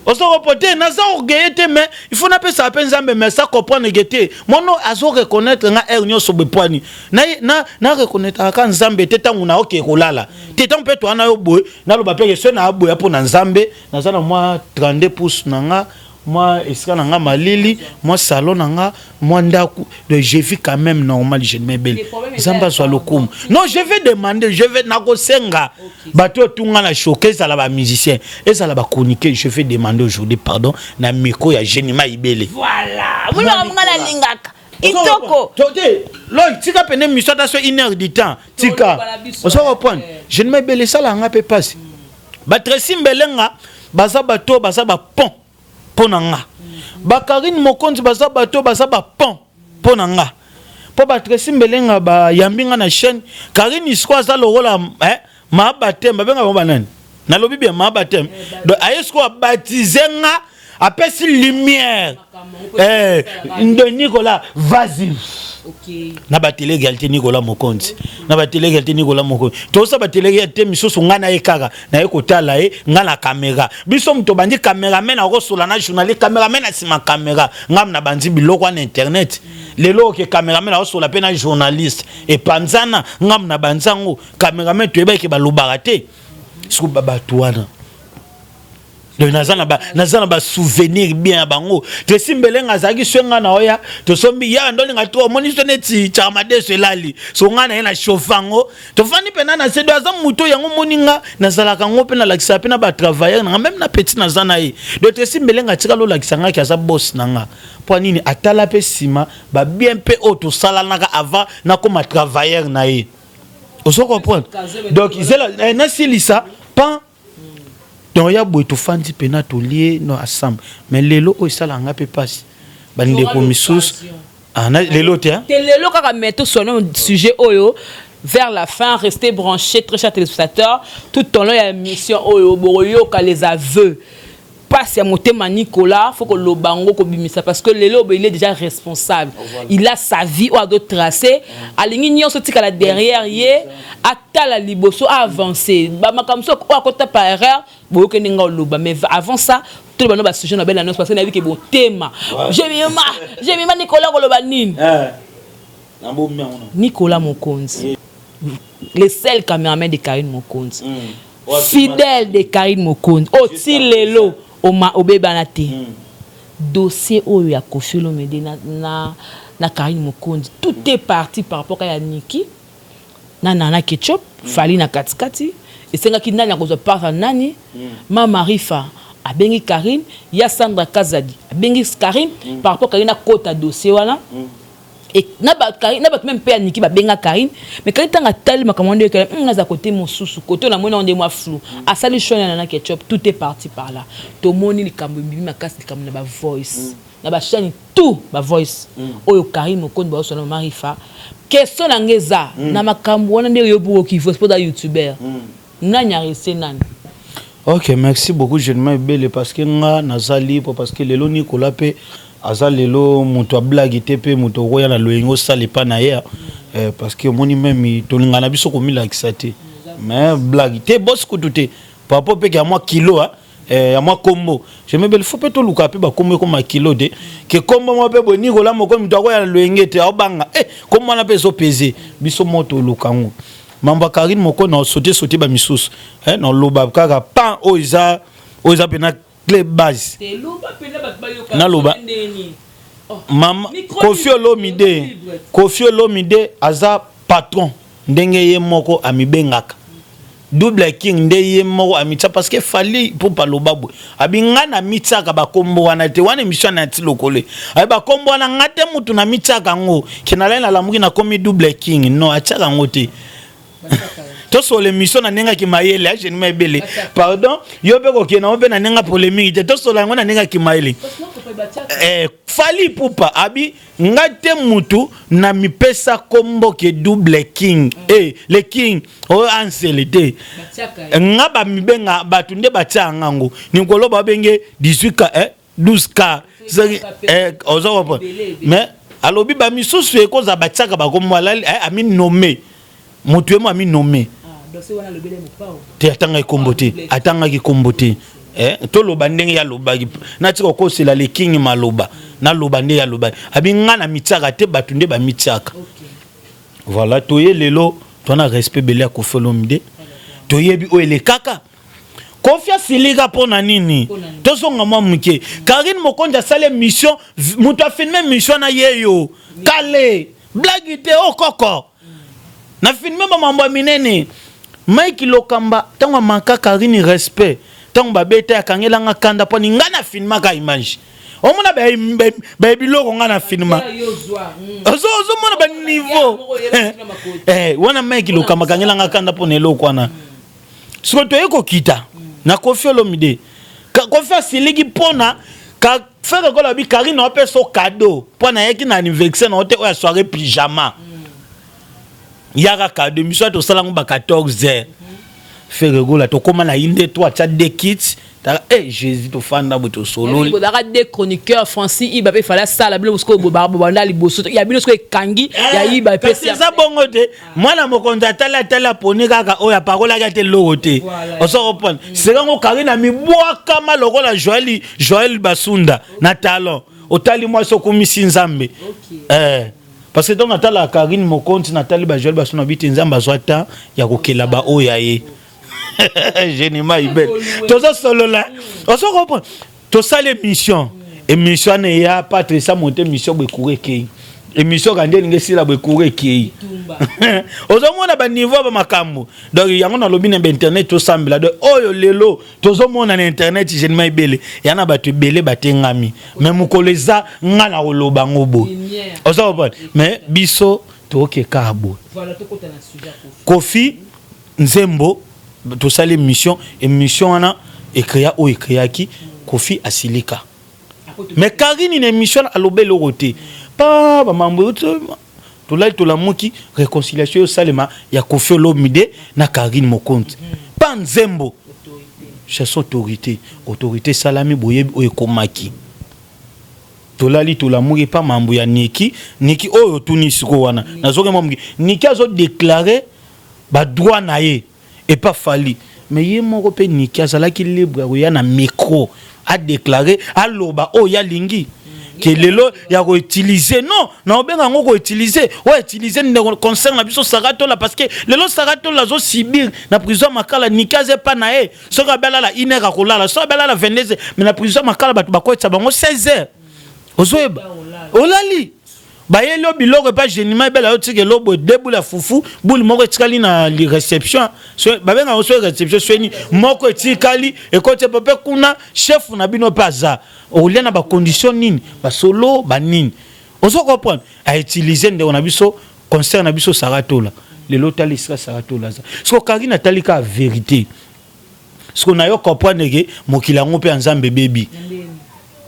Ozokopo te, naza orgueilleux te, mais il faut napesaka mpe Nzambe. Mais ça comprendre ke te, mono azo reconnaître nga heure nyonso bepwani na reconnaître kaka Nzambe te. Ntango naoke kolala te, ntango mpe towana yo boye, naloba mpe ke so naboya mpo na Nzambe, naza na mwa 32 pouce na nga, mwa esika na nga malili, mwa salon na nga, mwa ndako. Donc je vis quand même normal. Je mebele, Nzambe azwa lokumu. Non, je vais demander, je vais nakosenga bato oyo tunga na choke, ezala bamusicien, ezala bachroniqueur. Je vais demander aujourd'hui pardon na micro ya Genima Ibele. Voilà, nga nalingaka kitoko. Te, loi tika pene mission ata so une heure du temps, tika ozo comprendre. Genima Ibele esalaka nga mpe mpasi. Batresi Mbelenga baza bato, baza bapont mpo na nga. Bakarine Mokonzi baza bato, baza bapont mpo na nga, mpo Batresi Mbelenga bayambi nga na chaîne. Karine isiko aza lokola maa baptême, babenga bango banani? Nalobi bien, maa baptême. Donc aye siko abatize nga, apesi lumière de Nicolas, vas-y. Na batélé réalité Nicolas Mokonzi, na batélé réalité Nicolas Mokonzi, tosa batélé réalité misusu, ngai na ye kaka naye kotala ye ngai na caméra. Biso moto bandi caméraman akosola na journaliste, caméraman na nsima caméra. Ngai na bandi biloko wana internet. Lelo oke caméraman akosola mpe na journaliste, epanzana. Ngai na bandi yango, caméraman toyebaki balobaka te. Siko bato wana, donc naza na basouvenir bien ya bango. Tresi Mbelenga azalaki so nga na oya tosombi ya ndolinga to omoni so neti charmadeso elali so nga na ye na chauffe yango, tofandi mpena na se do. Aza moto yango omoni nga nazalaka yango mpe nalakisaka mpe na batravailleur nanga, même na petit naza na ye. Donc Tresi Mbelenga atikala olakisa ngaki aza boss na nga. Mpo nini? Atala mpe nsima babien mpe oyo tosalanaka avant nakoma travailleur na ye. Ozo comprendre? Donc zela nasilisa pan. Donc ya boye tofandi mpena, tolie no ensemble. Mais lelo oyo esalaka nga mpe mpasi, bandeko misusu. Ah, lelo te. Te, lelo kaka, mais toswana sujet oyo vers la fin. Restez branchés, très chers téléspectateurs, tout au long ya émission oyo bokoyoka les aveux, pasi ya motema. Nicolas faut koloba yango, kobimisa, parce que lelo oyo il est déjà responsable. Voilà. Il a sa vie oyo azo tracer, alingi nyonso tikala derrière ye, atala liboso, avancer. Bamakambo so oyo akota par erreur, boyoki ndenge oloba. Mais avant ça, toloba no basujet na bela nyonso, parce que nayebi ke botema Jemima, Jemima. Nicolas, koloba nini? Nicolas Mokonzi, le seul cameraman de Karine Mokonzi, fidèle de Karine Mokonzi, oti lelo obebana te. Dossier oyo ya Koffi Olomide na Na Karine Mokonzi, tout est parti par rapport ya Niki na Nana Ketchup. Fally na katikati, esengaki nani akozwa part ya nani. Mama Rifa abengi Karine, ya Sandra Kazadi abengi Karine par rapport Karine akota dossier wana. Et na bato même mpe ya Niki babenga Karine, mais Karine ntango atali makambo nde ekele naza kote mosusu, kote oyo namoni nde mwa flou, asali choix na Nana Ketchup. Tout est parti par là. Tomoni likambo ebimi makasi, likambo na bavoice na bachaîne, tout bavoice oyo Karine Mokonzi baosona Mama Rifa. Question na nga eza na makambo wana nde oyo bokoki voice mpo za youtubeur, nani arese nani? Ok, merci beaucoup, jeuniment ebele, parce que nga naza libre, parce que lelo Nikola mpe aza lelo moto ablagi te, mpe moto okoya na loyenge osala epa na ye, parce que omoni même tolinga na biso komilakisa te, mais blague te, bosi kutu te par rapport mpe ya mwa kilo, ya mwa kombo. Je mebele fo mpe toluka mpe bakombo ekoma kilo te, ke kombo moko mpe boye Nikola moko moto akoya na loyenge te, aobanga kombo wana mpe ezopese biso mo toluka yango. Mambo ya Karine moko na osote sote bamisusu, naloba kaka pan oyo eza mpena clé base. Naloba mama Kofi Olomide. Kofi Olomide aza patron ndenge ye moko amibengaka Double King, nde ye moko amitia, parce que Fally mpo aloba boye, abi nga na mitiaka bakombo wana te. Wana émission na ti lokole, abi bakombo wana nga te, mutu na mitiaka yango ke nalai nalamuki nakomi Double King. Non, atiaka yango te. Tosola émission na ndenge aki mayele agenima ebele. Pardon, yo mpe kokende yango mpe na ndenge polémique te, tosola yango na ndenge aki mayele. Fally Ipupa abi nga te mutu na mipesa kombo ke Double King, le King oyo ansele te. Nga bamibenga bato nde batia ngango nikolo babenge 18K, 12K soki oza comprendre. Mais alobi bamisusu ekozala batiaka bakombo, alali ami nommé, moto ye mo ami nommé te, atangaki kombo te, atangaki kombo te. Toloba ndenge alobaki, natika kokosela le King maloba, naloba nde alobaki, abi nga na mitiaka te, bato nde bamitiaka. Voilà, toye lelo twana respect ebele ya Kofi Olomide. Toyebi oyo elekaka, Kofi asilika mpo na nini. Tozonga mwa moke. Karine Mokonzi asali émission, moto afilme émission na ye yo kale, blague te, o koko na filme bamambo ya minene. Mike Lokamba, ntango amanka Karine respect, ntango babeta, akangelanga kanda mpo ni ngai na filmaka image, omona bayebiloko ngai na filma, ozomona baniveau wana. Mike Lokamba akangelanga kanda mpo na eloko wana. Sikoyo toye kokita na Kofi Olomide. Kofi asiliki mpona Ferre Gola abi Karine apesa o cadeau mpo nayaki na anniversaire na yo te, oyo ya soirée pyjama, yaka cadeau. Émission tosala yango ba 14 heures. Ferre Gola tokóma na ye nde to atya deux kits. Jésus, tofanda boye, tosololi. Bozalaka deux chroniqueurs, Francis Iba mpe fala asala bino sikoyo, bobanda liboso ya bino sikoyo ekangi ya Iba. Kasi eza bongo te. Mwana mokonzi atali, atali, aponi kaka oyo aparolaki ate eloko te. Oso comprendre sekango Karine amibwakama lokola Joel Basunda na talon. Otali mwasi, okumisi Nzambe, parce que ntango natalaka Karine Mokonzi, natali bajoel Basunda, bi te Nzambe azwa temps ya kokela baoyo ya ye. Genima ibele, tozosolola, ozo comprendre. Tosala émission, émission wana eya patrisa monte, émission boye ekura ekei, émission ka nde elingi esila boye, ekura ekei. Ozomona baniveau ya bamakambo. Donc yango nalobi na bainternet tosambela. Donc oyo lelo tozomona na internet, genima ebele ya na bato ebele batengami, mais mokolo eza nga na koloba ngo boye, oza comprendre. Mais biso tokeka boye. Kofi nzembo, tosali émission, émission wana ekrea oyo ekreaki Kofi asilika. Mais Karine na émission aloba eloko te pa bamambo. Tolali, tolamuki, réconciliation oyo osalema ya Kofi Olomide na Karine Mokonzi pa nzembo chanson Autorité. Autorité esalami, boyebi oyo ekomaki. Tolali, tolamuki pa mambo ya Niki. Niki oyo otuni sikoyo wana, nazoki mwa moki. Niki azodeklare badroit na ye epa Fally, mais ye moko mpe Niki azalaki libre ya koya na micro, adeklare, aloba oyo alingi ke lelo ya koutilize. Non, na obenga yango koutilize, oyo utilize ndeko concert na biso Saratola, parce que lelo Saratola azosibir na prison ya Makala. Niki aza epa na ye, soki abe alala 1 heure, akolala, soki abe alala 22 heures. Mais na prison ya Makala, bato bakoyetisa bango 16 heures, ozoyeba olali. Bayeli yo biloko epa Genima Ebele, ayo tika eloko de boule ya fufu, boule moko etikali na réception, babengaka so réception, sweni moko etikali ekoti epa mpe kuna. Chef na bino mpe aza okolia na bacondition nini, basolo banini, ozo comprendre? Autiliser ndeko na biso, concert na biso Saratola. Lelo otali esika Saratola aza. Siko Karine atali kaka vérité. Siko na yo comprendre ke mokili yango mpe ya Nzambe ebebi,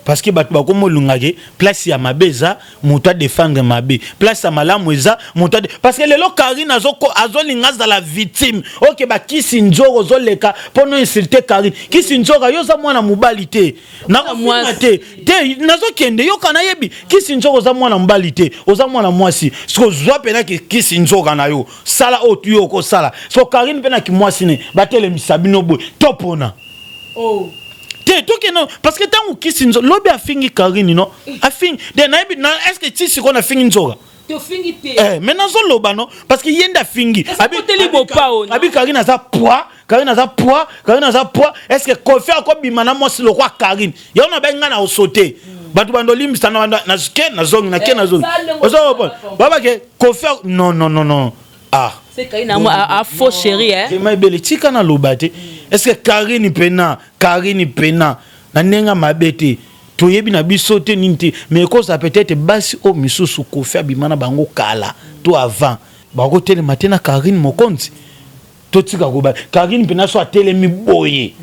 parce que bato bakoma olingake place ya mabe eza moto adéfendre mabe, place ya malamu eza moto. Parce que lelo Karine azolinga azala victime. Oke bakisi nzoko ozoleka mpo no insulte Karine. Kisi nzoka, yo oza mwana mobali te, nakofinga te te, nazokende yoka, nayebi kisi nzoka, oza mwana mobali te, oza mwana mwasi. Soki ozwa mpena kisi nzoka na yo, sala oyo tu yo okosala. So Karine mpe na kimwasi ne batelemisa bino boye topona. Oh. Te, tokende, parce que ntango kisi nzoka lobi afingi Karine, no afingi de nayebi na est ce que ti sikoyo nafingi nzoka? Tofingi te. Eh, mais nazoloba no, parce que ye nde afingi. Abi Karine aza poids, Karine aza poids, Karine aza poids. Est ce que Kofi akobima na mwasi lokwa Karine? Yango na bengi nga na osote bato bando olimbisa ke nazongi na ke nazongi, ozo babake Kofi. Non, non, non, non, ah. C'est Karine a faux chéri, hein. Vraiment ebele, tika naloba te. Est ce que Karine mpena, Karine mpena na ndenge mabe te, toyebi na biso te nini te, mais ekozala peut-être basi oyo misusu Kofi abima na bango kala to avant, bakotelema te na Karine Mokonzi. Totika koba Karine mpena so atelemi boye,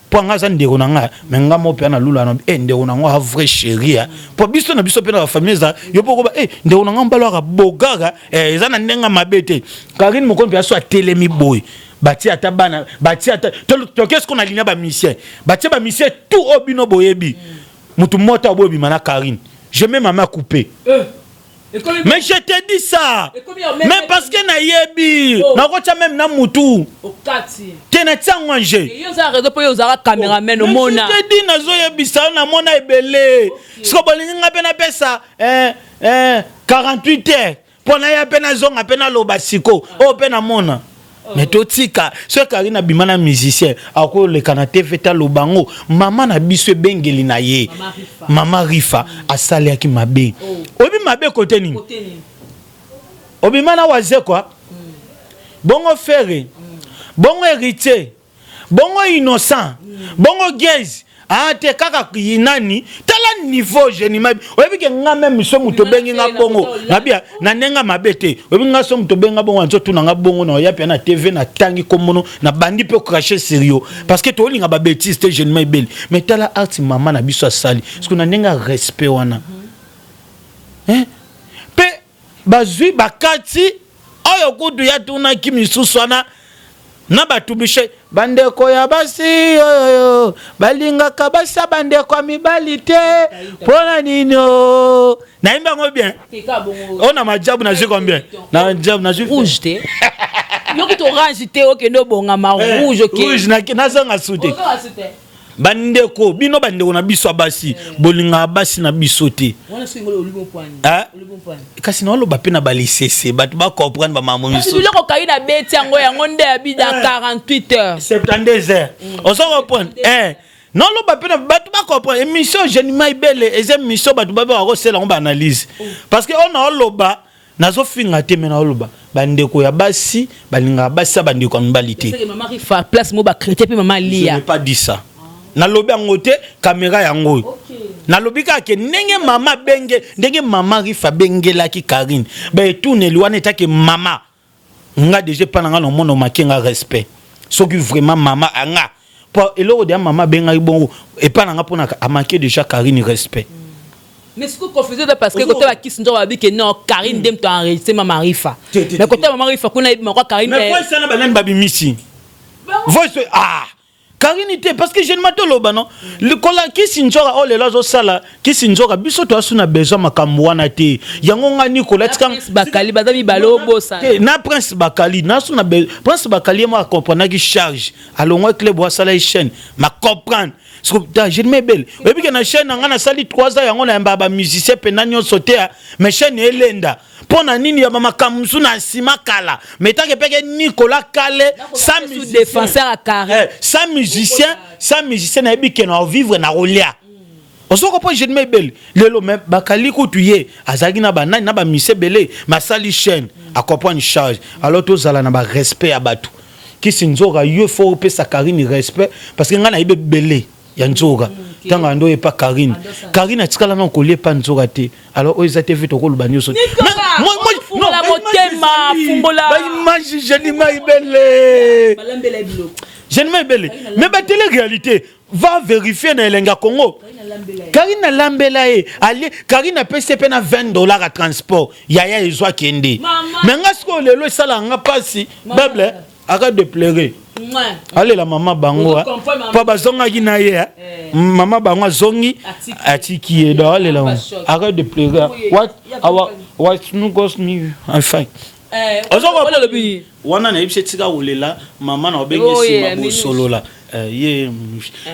mpo anga aza ndeko na ngai, me nga mo mpe nalula na e ndeko na ngo a vrai chéri, mpo biso na biso mpe na bafamille eza yo mpo koba e ndeko na nga mobali aka bogaka, eza na ndenge mabe te. Karine Mokonzi mpe aso atelemi boye, batie ata bana, batie ata toke siko na linia bamusicien, batie bamusicien tout oyo bino boyebi, mutu moko oyo obima na Karine, je mets ma main coupée. Mais je te dis ça, mais parce que nayebi, nakotia même na mutu te, natia yango ange. Cameraman omona. Je te dis, nazoyebisa yo, namona ebele. Siko bolingi nga mpe napesa 48 heures mpo naya mpe nazonga mpe naloba siko oyo mpe namona. Mais totika, soki Karine abima na musicien, akoleka na TV te, aloba yango. Mama na biso ebengeli na ye, mama Rifa, asalaki mabe. Oyebi mabe kote nini? Obima na Wazekwa, bongo Ferre, bongo Héritier, bongo Innocent, bongo Gaz. Ah te, kaka nani, tala niveau Genima. Oyebi ke nga même so moto obengi nga bongo, nabia na ndenge mabe te. Oyebi nga so moto obengi nga bongo, nzotuna nga bongo na oya pia na TV, natangi kombono, na bandi mpe cracher sur yo, parce que tolinga babêtise te. Genima ebeli, mais tala art mama na biso asali, parce que na ndenge ya respect wana mpe bazwi bakati oyo kutu ya tunaki misusu wana na bato bishe. Bandeko ya basi oyo balingaka basi ya bandeko ya mibali te, mpo na nini? Nayimbi yango bien oyo na majabu, nazwi combien na majabu nazwi? Rouge te, yoki to orange te, okende obongama rouge. Rouge, nazanga su te. Bandeko, bino bandeko na biso ya basi, bolingaka basi na biso te. Kasi naoloba mpe na balisese, bato bacomprendre bamambo. Misusu biloko kai na beti yango, yango nde ya bida 48 heures. 72 heures, ozo comprendre? Naoloba mpe na bato bacomprendre. Émission Genima Ibele eza émission bato babe bakosala yango baanalyse, parce que oyo naoloba, nazofinga te, me naoloba bandeko ya basi balingaka basi ya bandeko ya mibali te. Place mo bachrétien mpe mama Lia. Pas dit ça, nalobi yango te, caméra yango oyo. Nalobi kaka ke ndenge mama benge, ndenge mama Rifa abengelaki Karine, baetuneli wana etake mama nga déjà epa na nga na omona omaki nga respect. Soki vraiment mama anga po eloko deya mama abengaki bongo epa na nga, mpona amaki déjà Karine respect. Mais sikoyo confusion eza parce que kote bakisi nzoko babi ke non, Karine nde moto enregistré mama Rifa, mais kote mama Rifa kuna yebi makwa Karine. Mais voice wana, banani babimisi voice? Ah, Karine te, parce que jeune matoloba non, likola kisi nzoka oyo lelo azosala kisi nzoka, biso toasu na besoin makambo wana te. Yango nga Nikola tika. Bakali baza mibale, obosa. Na Prince Bakali, nasu na Prince Bakali, ye mo accomprenaki charge, alongwa club, asala ye chaîne ma comprendre. Je mebele, oyebi ke na chaîne na nga nasali 3 ans, yango nayamba bamusicien mpena nyonso te, mais chaîne elenda mpo na nini ya bamakambo mosusu na nsima kala, mais tanke mpeke Nicolas Kale sans défenseur à carré. Sans musicien, sans musicien, nayebi ke na ovivre na kolia. Osoko mpo Jenima Ebele lelo me bakali kutu ye azalaki na banani na bamise ebele, me asali chaîne, acomprendre charge. Alors tozala na barespect ya bato. Kisi nzoka, yo faut opesa Karine respect, parce que ngai nayebi ebele ya nzoka. Ntango ando oyepa Karine, Karine atikala na kolia epa nzoka te. Alors oyo eza te vi tokoloba nyonso. Fungola motema, fungola. Baimage, Jenima Ebele, Jenima Ebele, mais batele réalité, va vérifier na Elengi ya Congo. Karine alambela ye alie. Karine apesi ye mpe na 20 $ ya transport. Yaya ezwa kende. Me nga sikoyo lelo esalaka nga mpasi. Bible arrête de pleurer, alela mama bango mpo bazongaki na ye. Mama bango azongi, atiki ye, donc alela. Arrête de pleurer. What our what nugos me, I'm fine. Wana nayebisi etika kolela mama na obenge nsima bosolola ye.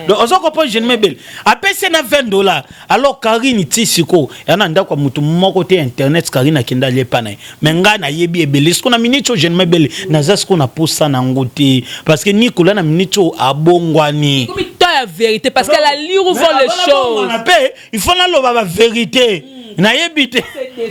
Donc oza comprendre, Jenima Ebele apesi na 20 $. Alors Karine ti sikoyo ya na ndako ya motu moko te internet. Karine akende alie epa na ye, mais ngai nayebi ebele. Sikoyo na minute oyo, Jenima Ebele, naza sikoyo na posa nango te, parce que Nicolas na minute oyo abongwani. Temps ya vérité, parce que la lire où vont les choses. Mpe il faut naloba bavérité, nayebi te.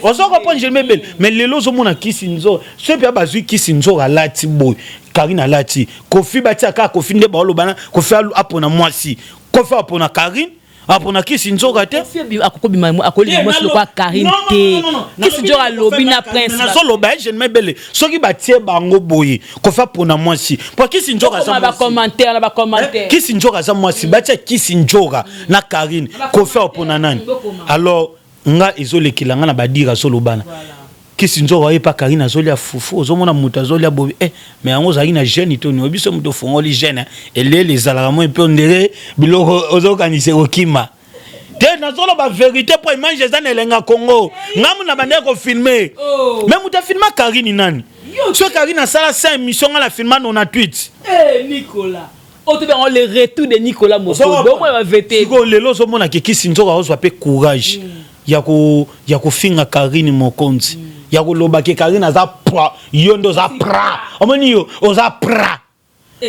Oza comprendre, Jenima Ebele? Mais lelo ozomona kisi nzoka, soki mpe bazwi kisi nzoka alati boye, Karine alati, Kofi batia kaka Kofi nde baolobana. Kofi apona mwasi, Kofi apona Karine, apona kisi nzoka te. Akokobima, akolinga mwasi lokola Karine te. Kisi nzoka alobi na prince. Nazoloba ye, Jenima Ebele, soki batie bango boye, Kofi apona mwasi po kisi nzoka aza bacommentaire na bacommentaire. Kisi nzoka aza mwasi, batia kisi nzoka na Karine, Kofi apona nani? Alors nga ezolekela nga na badire azolobana. Kisi nzoka oyepa Karine azolia fufu, ozomona moto azolia bobi mais yango ozalaki na jeûne to nini? Biso moto ofongoli jeûne, elele ezalaka moi mpe ondere biloko ozokanisa ekokima te. Nazoloba vérité mpo image eza na Elenga Congo. Ngamu na bandeki kofilme, mais moto afilma Karine nani? So Karine asala 5 émission, nga na filma nona tweet. Nicolas, oyo tobenga le retour de Nicolas Mokodo, omona bavete. Sikoyo lelo ozomona ke kisi nzoka ozwa mpe courage ya kofinga Karine Mokonzi, ya koloba ke Karine aza pra, yo nde oza pra. Omoni, yo oza pra,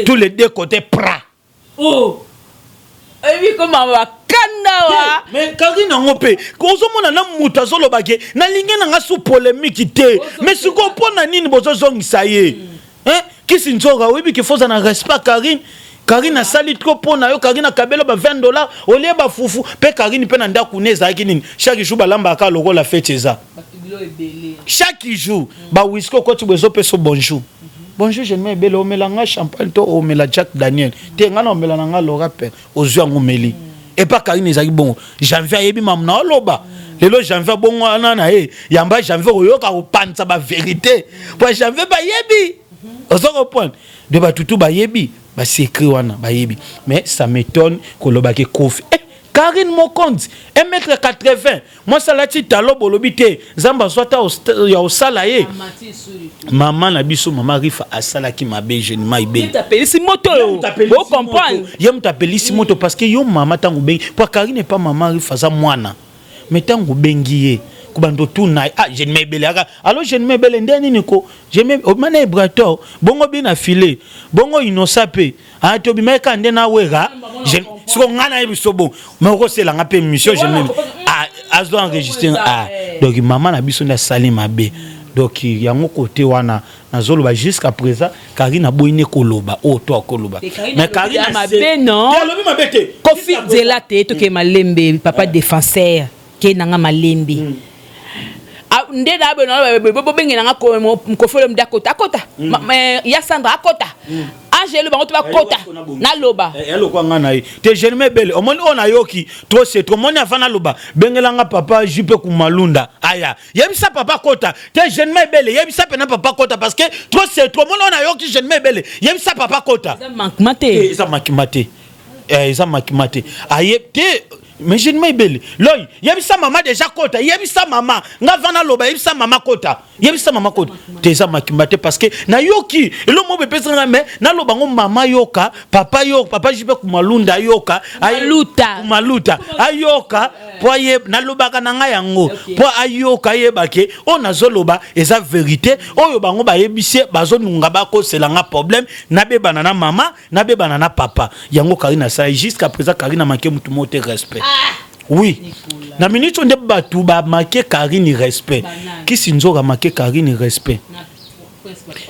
tous les deux côtés pra. Oh, oyebi koma bakanda wa. Mais Karine yango mpe ozomona na moto azoloba ke nalingi nanga su polémique te, mais sikoyo mpo na nini bozozongisa ye? Kisi nzoka, oyebi ke foza na respect Karine. Karine asali trop mpo na yo. Karine akabela ba 20 $, olie bafufu mpe. Karine mpe na ndako ne ezalaki nini? Chaque jour balambaka lokola fête eza. Chaque jour bawiski okoti boye, ezopesa bonjour, bonjour Jenima Ebele, omela nga champagne to omela Jack Daniel te? Nga na omela na nga Lora pe ozwi yango, omeli epa Karine. Ezalaki bongo. Janvier ayebi mamu na oloba lelo. Janvier bongo wana na ye yamba Janvier koyoka kopanza bavérité po Janvier bayebi. Ozo comprendre de batutu bayebi basecret wana, bayebi. Mais ça m'étonne kolobaki Kofi, Karine Mokonzi, 1 mètre 80, mwasi alati talo, bolobi te Nzambe azwa ta ya osala ye. Mama na biso, mama Rifa, asalaki mabe. Jenima Ebele apelisi moto oyo, bocomprendre. Ye moto apelisi moto, parce que yo mama, ntango obengi po Karine epa mama Rifa, aza mwana, mais ntango obengi ye kobanda otuna: "Ah, Jenima Ebele aka alo, Jenima Ebele nde nini ko obima na Ebrator bongo bina file bongo inosa mpe ah, tobima eka nde nawera siko ngai nayebi so bon, mais okoselanga mpe émission azo enregistre." Ah, donc mama na biso nde asali mabe. Donc yango kote wana nazoloba, jusqu'à présent Karine aboyi ne koloba oyo to akoloba. Mais Karine mabe non. Alobi mabe te. Kofi nzela te, toke malembe, papa défenseur ke nanga malembe. Nde na boye bobengelanga Kofi Olomide, akota, akota ya Sandra, akota Angelo, bango to bakota naloba. Elokwa nga na ye te. Jenima Ebele, omoni oyo nayoki trop c'est trop. Omoni, avant naloba, bengelanga papa Jupe Kumalunda aya, yebisa papa kota te. Jenima Ebele, yebisa mpena papa kota, parce que trop c'est trop. Omoni oyo nayoki, Jenima Ebele, yebisa papa kota. Eza manquement te. Eza manquement te, eza manquement te, aye te. Mais Jenima Ebele loi, yebisa mama déjà kota, yebisa mama nga va naloba, yebisa mama kota, yebisa mama kota te. Eza makimba te, parce que nayoki elo moko epesanga, mais naloba ngo mama yoka, papa yoka, papa Jipe Kumalunda ayoka. Maluta. Maluta ayoka po aye nalobaka na ngai yango mpo ayoka, ayeba ke oyo nazoloba eza vérité. Oyo bango bayebisi ye, bazonunga bakoselanga problème, nabebana na mama, nabebana na papa. Yango Karine asala jusqu'à présent, Karine amake mutu moko te respect. Oui, na minute oyo nde bato bamake Karine respect. Kisi nzoka make Karine respect.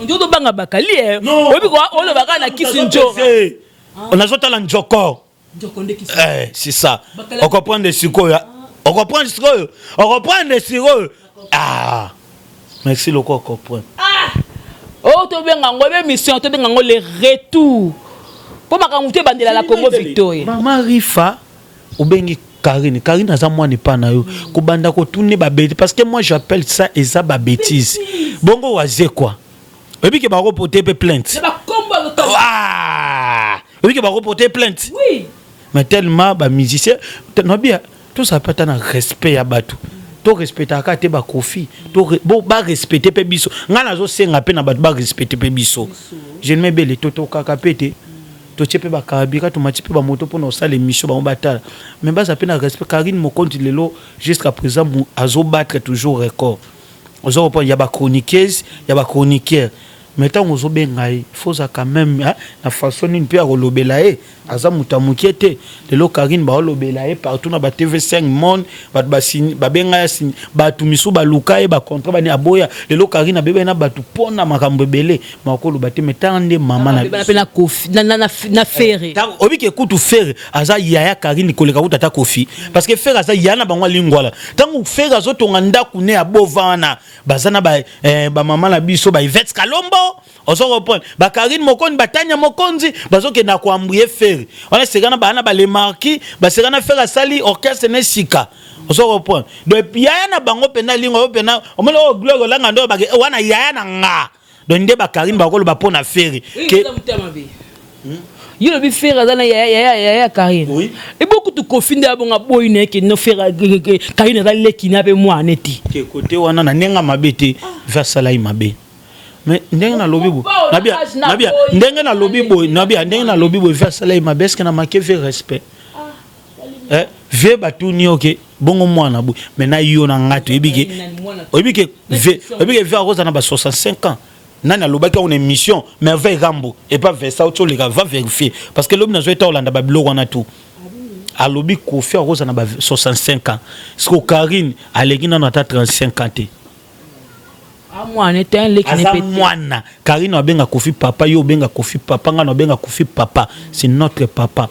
Ndio tobanga bakali eh. Oyebi olobaka na kisi nzoka. Nazotala njoko. Eh, c'est ça. Okomprendre sikoyo. Okomprendre sikoyo. Okomprendre sikoyo. Ah. Merci loko comprendre. Ah. Oh, tobenga ngo be mission, tobenga ngo le retour. Po makambo te bandela la Congo Victoria. Mama Rifa obengi Karine, Karine aza mwana epa na yo. Kobanda kotune ba bêtises parce que moi j'appelle ça eza ba bêtises. Bongo waze quoi? Oyebi ke bako porter pe plainte. Ah! Oyebi ke bako porter plainte. Oui. Mais tellement ba musicien nabia tozala mpe ata na respect ya bato, torespectaka te bakofi bo barespecte mpe biso. Ngai nazosenga mpe na bato barespecte mpe biso. Je ne mebele totokaka mpe te, totie mpe bakarabika, tomati mpe bamoto mpona kosala émission, bango batala, mais baza mpe na respect. Karine Mokonzi lelo jusqu'à présent azobattre toujours record, oza comprendre, ya bachroniqueuse, ya bachroniqueur. Mais ntango ozobenga ye, faut oza quand même na façon nini mpe ya kolobela ye. Aza moto ya mokie te. Lelo Karine baolobela ye partout na ba TV5 Monde, bato babenga ye, bato misusu baluka ye bacontrat bani, aboya. Lelo Karine abebaki na bato mpona makambo ebele makoloba te. Mais tanga nde mama na mpe na Kofi na Ferre. Obiki ekutu Ferre aza yaya Karine koleka kuta ata Kofi, parce que Ferre aza yaya na bango. Alingwala ntango Ferre azotonga ndako ne ya bova wana, baza na bamama na biso, ba Ivete Kalombo, ozo comprendre, bakarine Mokonzi, batanya Mokonzi, bazokenda koambuye Ferre wana. Eseka baa na balemarki, baseka na Ferre asali orchestre na esika, ozo comprendre. Donc yaya na bango mpena lingo oyo mpena omoni oyo Gloire olanga ndo wana yaya na nga. Donc nde bakarine bakoloba mpo na Ferre ke yo lobi Ferre aza na yaya Karine ebokutu. Kofi nde abonga boyi na ye ke no Ferre, Karine aza leki na mpe mwana te. Te, kote wana na ndenge mabe te, ve asala ye mabe. Mais ndenge nalobi boye, nabia ndenge nalobi boye, nabia ndenge nalobi boye, ve asala ye mabe. Est-ce na make ve respect? Eh, ve batuni oke bongo mwana boye. Mais na yo na nga toyebi ke, oyebi ke ve, oyebi ke ve akozala na ba 65 ans. Nani alobaki yango na émission Merveille Rambo epa Vesa oti oleka, va vérifier, parce que lobi nazwa eta olanda babiloko wana tu. Alobi Kofi akozala na ba 65 ans, siko Karine aleki nano ata 35 ans te. Mwana te, leki. Aza mwana. Karine abenga Kofi papa, yo obenga Kofi papa, nga na obenga Kofi papa, c'est notre papa.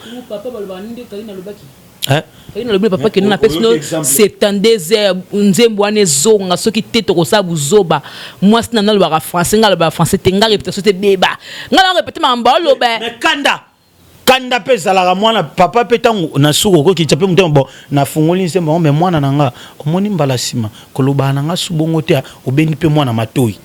Karine alobi papa kende napesi no 72 heures, nzembo wana ezonga. Soki te, tokosala buzoba. Mwasi na nga alobaka français, nga alobaka français te, nga réputation te beba, nga na répété makambo aloba. Mais kanda kanda mpe ezalaka mwana papa mpe ntango na suka okokitisa mpe motema. Bon, nafungoli nzembo yango, mais mwana na nga omoni mbala nsima kolobaka na nga su bongo te. Obendi mpe mwana matoi,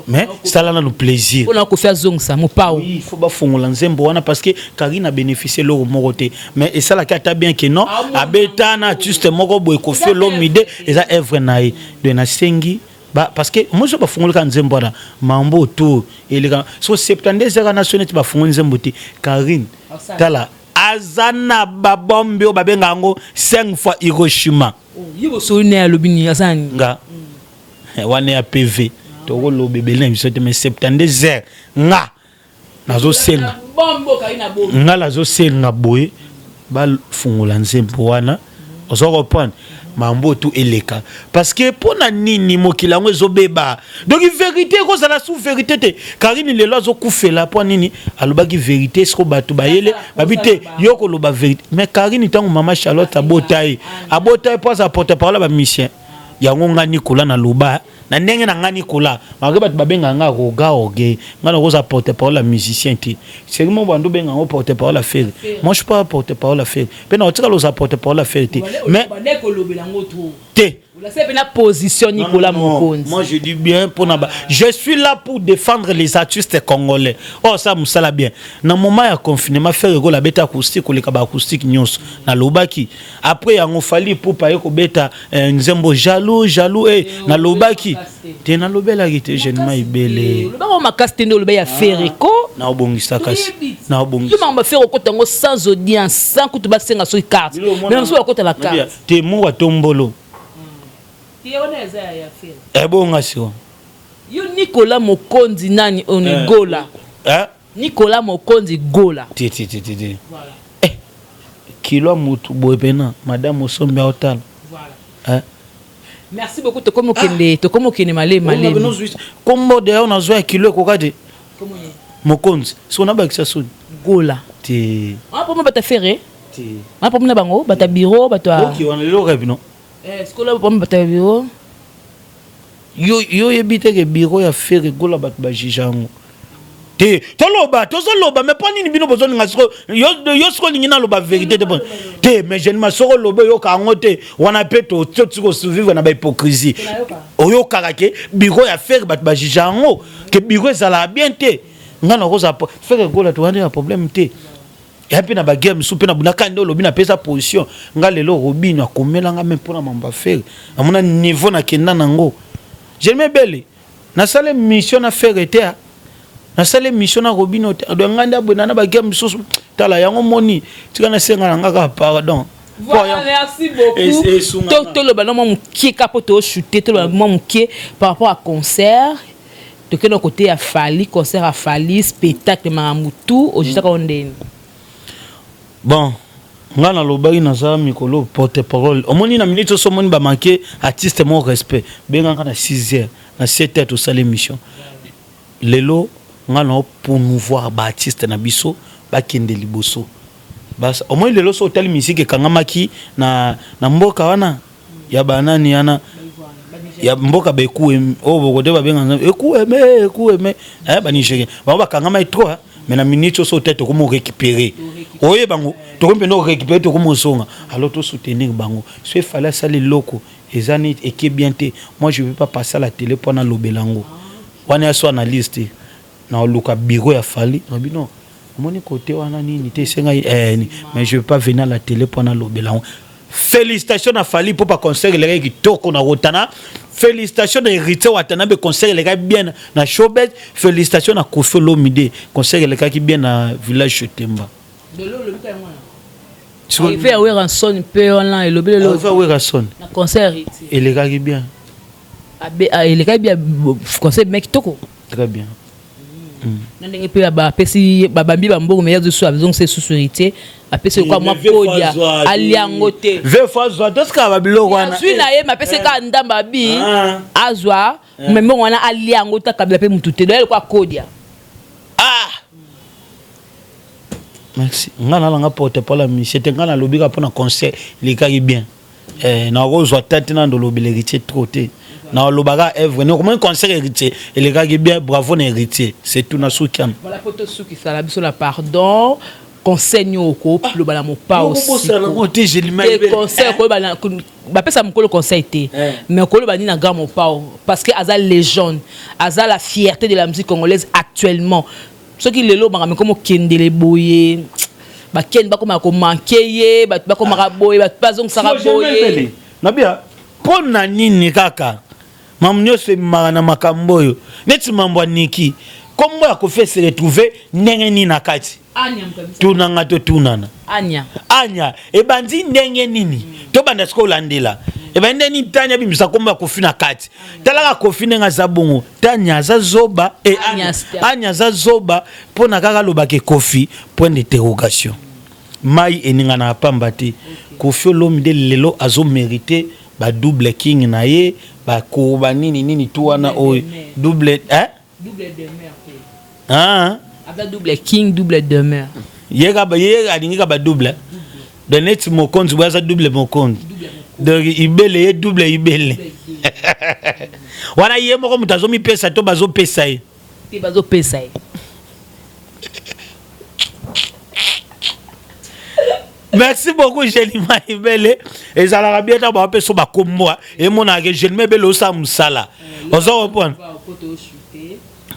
mais sala nanu plaisir. Mpona Kofi azongisa mopao. Oui, il faut bafongola nzembo wana parce que Karine abénéficie eloko moko te, mais esalaki ata bien ke non, abeta na artiste moko boye, Kofi Olomide, eza œuvre na ye. Donc nasengi ba, parce que moso bafungoli kaka nzembo wana, mambo autour eleka so 72 ezaka na so neti bafungoli nzembo te. Karine, tala, aza na babombe oyo babenga yango 5 fois Hiroshima. Ye bosoli na ye alobi nini, aza nini? Nga wana ya PV tokoloba ebele na biso te, mais 72 heures nga nazosenga, nga nazosenga boye, bafungola nzembo wana, oza comprendre, mambo tu eleka. Parce que mpo na nini mokili yango ezobeba? Donc vérité ekozala su vérité te. Karine lelo azokufela mpo nini? Alobaki vérité. Siko bato bayele babi te yo koloba vérité. Mais Karine, ntango mama Charlotte abota ye, abota ye mpo aza porte parole ya bamusicien yango. Nga Nikola naloba na ndenge na nga Nikola, malgré bato babengaka nga roga orgueil, nga nakoza porte parole ya musicien te. Seri mo bando obenga yango porte parole ya Ferre, moi je suis pas porte parole ya Ferre mpe na otikala oza porte parole ya Ferre te. Mais te. Na position Nicolas Mokonzi. Moi je dis bien pour ba, je suis là pour défendre les artistes congolais. Oh, ça mosala bien. Na moment ya confinement, Ferre Gola abeta acoustique koleka ba acoustique nyonso. Nalobaki après yango Fally Ipupa ye kobeta nzembo jaloux jaloux, eh, nalobaki te, nalobelaki te jeune ebele. Olobaka makasi te nde oloba ya Ferre ko. Naobongisa kasi, naobongisa. Yo makambo Ferre okota yango sans audience, sans kutu basenga soki carte, mais mosusu bakota la carte. Te, moko atombolo ebonga siko. Yo Nicolas Mokonzi nani one Gola? Eh? Nicolas Mokonzi Gola. Te te te te te, eh. Kilo ya mutu boye pena madame osombi aotala. Voilà. Eh? Merci beaucoup, tokomi okende, tokomi okende malemi malemi. Kombo de nazwa ya kilo ekoka te. Mokonzi, soki nabakisa soni. Gola. Te. Ah, po bata Ferre? Te. Ah, po na bango, bata bureau, bato ya. Ok, wana lelo rêve non? Eh, sikola po bata bureau. Yo yo yebi te ke bureau ya Ferre Gola bato ba juge yango. Te, toloba, tozoloba, mais mpo nini bino bozolinga siko yo yo siko olingi naloba vérité te mpo te, mais je ne ma soko oloba oyoka yango te wana mpe toti kosurvivre na bahypocrisie. Oyokaka ke bureau ya Ferre bato ba juge yango ke bureau ezalaka bien te. Nga nakozala Ferre Gola towana na problème te. Ya mpe na baguerre mosusu mpe na bunaka nde olobi napesa position. Nga lelo Robino akomelanga me mpona mambo ya Ferre, amona niveau nakenda nango. Jeremie Bele nasala mission na Ferre te, nasala mission na Robino te. Donc nga nde abwena na baguerre mosusu. Tala yango moni tika nasenga na nga kaka pardon. Voilà, merci beaucoup. Toloba na mwa moke ka po tochute, toloba mwa moke par rapport à concert. Tokende na côté ya Fally, concert ya Fally, spectacle makambo tout, ojutaka o ndeni. Bon, nga nalobaki naza mikolo porte parole. Omoni na minute oso omoni bamanke artiste mo respect. Bengaka na 6 heures, na 7 heures tosala émission. Lelo nga na promouvoir ba artiste na biso bakende liboso. Bas omoni lelo so otali musique ekangamaki na na mboka wana ya banani wana ya mboka bekueme oyo bokote babenga ekueme ekueme eh, banigérien bango bakangamaki trop, mais na minute oso te tokomi récupérer oye bango, tokomi mpenza récupérer, tokomi ozonga. Alors tosoutenir bango. So efale asala eloko eza neti eke bien te, moi je vais pas passer à la télé mpo nalobela yango wana ya so analyse te. Na oluka bureau ya Fally, nabi non, omoni kote wana nini te esengai eh, mais je vais pas venir à la télé mpo nalobela yango. Félicitations na Fally mpo baconcert elekaki kitoko na Rotana. Félicitations na Héritier Watanabe, concert elekaki bien na Showbet. Félicitations na Koffi Olomide, concert elekaki bien na village Chetemba. Arrivé ya Werrason mpe wana elobi lelo. Arrivé ya Werrason na concert Héritier elekaki bien. Elekaki bien, concert bien kitoko. Très bien. Na ndenge mpe bapesi babambi bambongo, me yazo azongisa esusu Héritier apesi lokwa mwa podia alia yango te. Ve fois zwa tosikaka babiloko wana. Azwi na ye, mapesi kaka ndamba abi azwa me mbongo wana alia yango te, akabila mpe mutu te, doya lokwa kodia. Ah, merci. Nga nalanga porte parole ya monsieur te. Nga nalobi kaka mpona concert elekaki bien. Eh, nakozwa ta te, nando olobela Héritier trop te, nalobaka œuvre nokomoni concert Héritier elekaki bien, bravo na Héritier, c'est tout, nasuki wana. Voilà, po tosukisala biso na pardon, conseil nini okoloba na Mopao? Te. Conseil koyeba bapesa mokolo conseil te, mais koloba nini na grand Mopao? Parce que aza légende, aza la fierté de la musique congolaise actuellement. Soki lelo makambo ekomi okendele boye, bakende bakomaka komanke ye, bato bakomaka boye, bato bazongisaka boye. Nabia mpo na nini kaka mambo nyonso ememaka na makambo oyo neti mambo ya niki? Kombo ya Koffi ese retrouve ndenge nini na kati? Tunanga, totunana. Anya. Anya ebandi ndenge nini? Tobanda sikoyo olandela ebandi ndenge nini. Tanya abimisa kombo ya Koffi na kati. Talaka Koffi ndenge aza bongo. Tanya aza zoba e, Anya aza zoba mpo na kaka alobaka Koffi, point d'interrogation. Mai eninganaka pamba te. Koffi Olomide lelo azomérite badouble king na ye, bakoba nini nini tu wana oyo double, eh? Double demeure te. Ah. Aza double king, double demeure. Ye kaba ye alingi ka badouble, donc neti mokonzi boye aza double mokonzi, donc ibele ye double ibele wana ye moko moto azomipesa to bazopesa ye? Te, bazopesa ye. Merci beaucoup, Jelima Ibele. Ezalaka bien ntango bapesa bakombo, emonaka ke Jelima Ebele osala mosala, oza comprendre.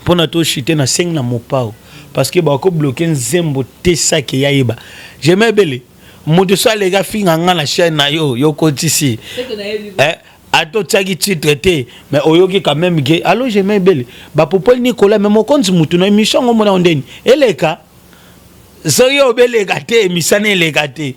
Mpona toshite, nasengi na Mopao parce que bakobloke nzembo te sake yayeba Jelima Ebele. Moto so aleki afinga nga na chaîne na yo, yo kotisi eh, ata otiaki titre te, mais oyoki quand même ke allo Jelima Ebele bapopoli Nicolas. Mais mokonzi mutu na émission yango omona ndeni eleka. Soki obeleka te, émission eleka te.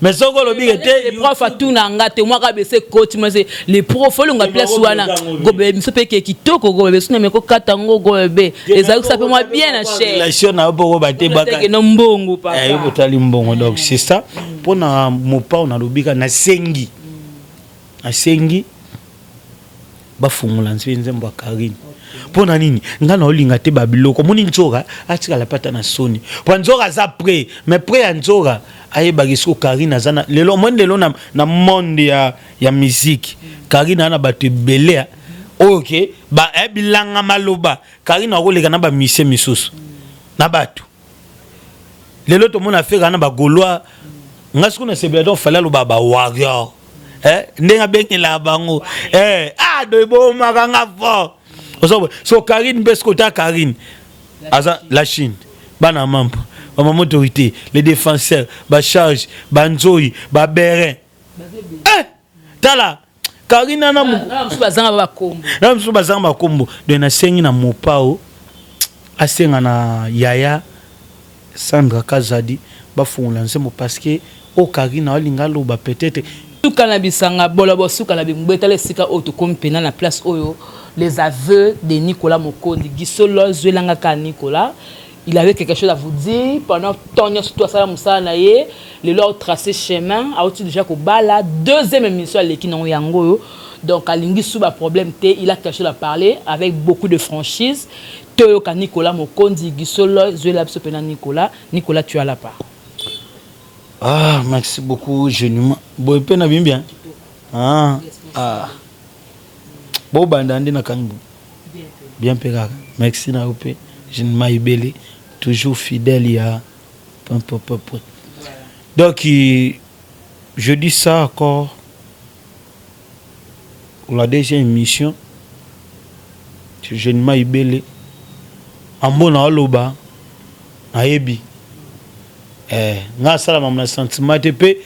Mais soki olobi ke te, le prof atuna nga te, mwaka bese koti mwese le prof olonga place wana, gobe biso mpe ke kitoko, gobe biso na meko kata ngo, gobe ezali kosa mpe mwa bien na cher. Relation na yo mpo bate baka no mbongo papa. Eh, yo botali mbongo. Donc c'est ça, mpona Mopao nalobi ka nasengi, nasengi bafungola nzembo, nzembo ya Karine. Mpo na nini? Ngai naolinga te babiloko omoni nzoka atikala pata na soni, mpo nzoka aza prêt, mais prêt ya nzoka ayebaki siko Karine aza na lelo. Omoni lelo na monde ya musique, Karine aza na bato ebele oyo ke bilanga maloba. Karine akoleka na bamisie misusu na bato. Lelo tomona Afeka na bagaulois. Nga sikoyo nasepela, donc Fally aloba bawarrior, eh, ndenge abengelaka bango, eh, ah, do ebomaka nga fort. So Karine mpe sikoyo ta Karine aza la Chine, bana mampa, bamama autorité, les défenseurs, bacharge, banzoi, baberin, eh, tala Karine ana mosusu bazanga bakombo. Na mosusu bazanga bakombo. Donc nasengi na Mopao, asenga na yaya Sandra Kazadi, bafungola nzembo, parce que oyo Karine aolinga aloba peut-être. Suka na bisanga bolobo, suka na bingbetala, esika oyo tokomi mpena na place oyo, les aveux de Nicolas Mokondi Gisolo zwelanga kaka. Nicolas, il avait quelque chose à vous dire pendant temps nyonso to asala mosala na ye. Lelo aotrace chemin, auti déjà kobala, deuxième émission aleki nango yango oyo. Donc alingi su baproblème te, il a quelque chose à parler avec beaucoup de franchise. Toyoka Nicolas Mokondi Gisolo zwela biso mpena. Nicolas, Nicolas, tu as la part. Ah, merci beaucoup, Jenima. Boye mpe na bimi bien. Ah, ah. Bobanda nde nakangi bien mpe kaka. Merci na yo mpe, Jenima Ebele, toujours fidèle ya point, point, point, point. Donc, je dis ça encore pour la deuxième émission. Jenima Ebele, ambona aloba, nayebi. Eh, nga asalama na sentiment te mpe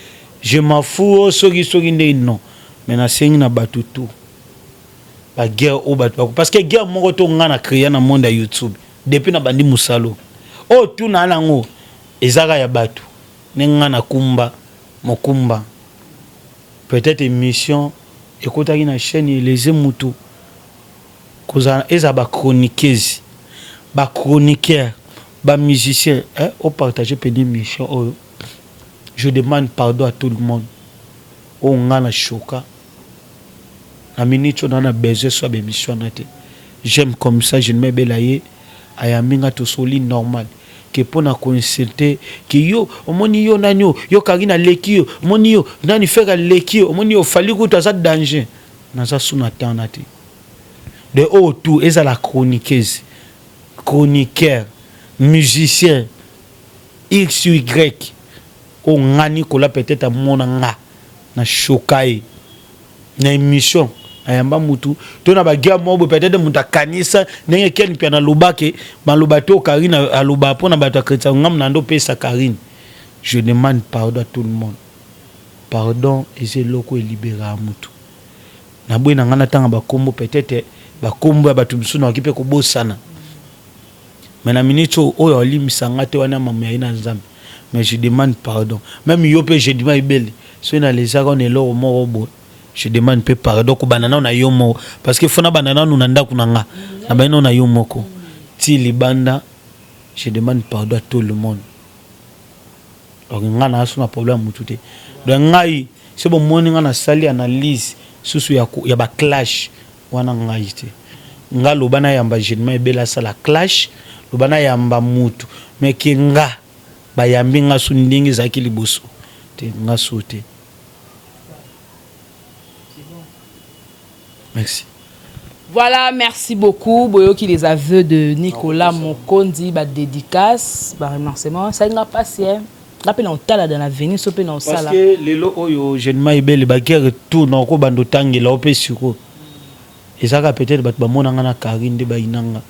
je m'en fous soki soki ndenge non, mais nasengi na bato tout baguerre oyo bato bako, parce que guerre moko to nga na créa na monde ya YouTube depuis na bandi mosalo oyo tu na nango ezaka ya bato ndenge nga nakumba mokumba. Peut-être émission ekotaki na chaîne eleze mutu kozala, eza bachroniqueuse, bachroniqueur, bamusicien, eh, opartage mpe émission oyo. Je demande pardon à tout le monde oyo nga na choka na minute oyo na besoin so ya baémission wana te. J'aime comme ça, je ne mebela ye ayambi nga, tosoli normal, ke mpo na koinsulte ke yo omoni yo nani, oyo yo Karine aleki yo, omoni yo nani, Ferre aleki yo, omoni yo Fally kutu aza danger. Naza su na temps na te de oyo tout ezala chroniqueuse, chroniqueur, musicien x y oyo nga Nicolas peut-être amona nga na shoka ye na émission ayamba mutu to na baguerre moko boye. Peut-être moto akanisa ndenge Ken mpe nalobake maloba te, Karine aloba mpo na bato ya chrétien, ngamu na ndo opesa Karine. Je demande pardon à tout le monde. Pardon eza eloko elibéraka mutu. Naboyi na ngai natanga bakombo, peut-être bakombo ya bato mosusu nakoki mpe kobosana, mais na minute oyo, oyo alimbisa nga te wana mamu ya ye na Nzambe. Mais je demande pardon, même yo mpe, je demande ebele soki nalezaka wana eloko moko boye, je demande mpe pardon kobanda nano na yo moko, parce que fona banda nanu na ndako na nga, na bandi nano na yo moko ti libanda. Je demande pardon à tout le monde. Donc nga na so na problème ya mutu te. Donc ngai so bomoni nga nasali analyse susu ya baclash wana, ngai te. Nga loba nayamba jeuniment ebele asala clash, loba nayamba mutu, mais ke nga bayambi nga so ndenge ezalaki liboso te, nga so te. Merci. Voilà, merci beaucoup. Boyoki les aveux de Nicolas Mokondi, ba dédicace, ba remerciement. Ça n'a pas si nga mpe na otala dans l'avenir so mpe na osala. Parce que lelo oyo jeuniment ebele baguerre tout na okobanda otangela o mpe sikoyo ezalaka peut-être bato bamonanga na Karine nde bayinanga,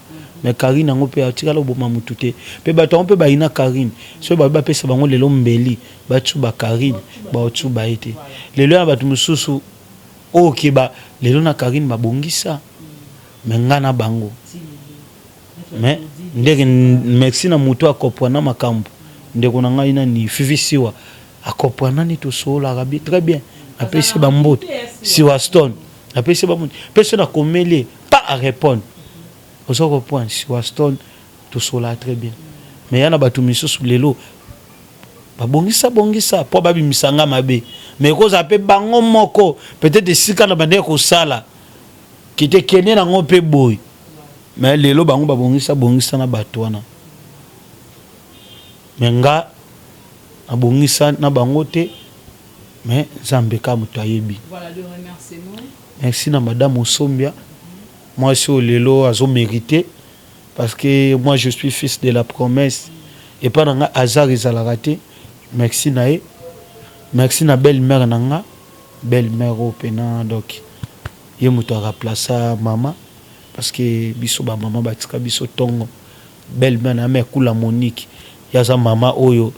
mais Karine yango mpe atikala oboma motu te. Mpe bato yango mpe bayina Karine, soki babi bapesa bango lelo mbeli batuba Karine, baotuba ye te. Lelo ya bato mosusu oyo ke lelo na Karine babongisa, mais nga na bango, mais ndenge merci na moto akopwana makambo. Ndeko na ngai nani, Fifi Siwa. Acomprendre nani tosololaka bien, très bien. Napesi bambote Siwa Stone, napesi bambote mpe so nakomeli ye pas à répondre. Oza comprendre, Siwa Stone tosololaka très bien. Mais ya na bato misusu lelo babongisa bongisa mpo babimisa nga mabe, mais ekozala mpe bango moko peut-être esika na bandeki kosala kite kende nango mpe boye. Mais lelo bango babongisa bongisa na bato wana, mais nga nabongisa na bango te, mais Nzambe ka moto ayebi. Voilà, de remerciements. Merci na madame Osombia, mwasi oyo lelo azomérite, parce que moi, je suis fils de la promesse. Epai na nga hasard ezalaka te. Merci na ye, merci na belle mère na nga, belle mère oyo mpena donc ye moto aremplaça mama, parce que biso bamama batika biso ntongo. Belle mère na nga Kula Monique, ye aza mama oyo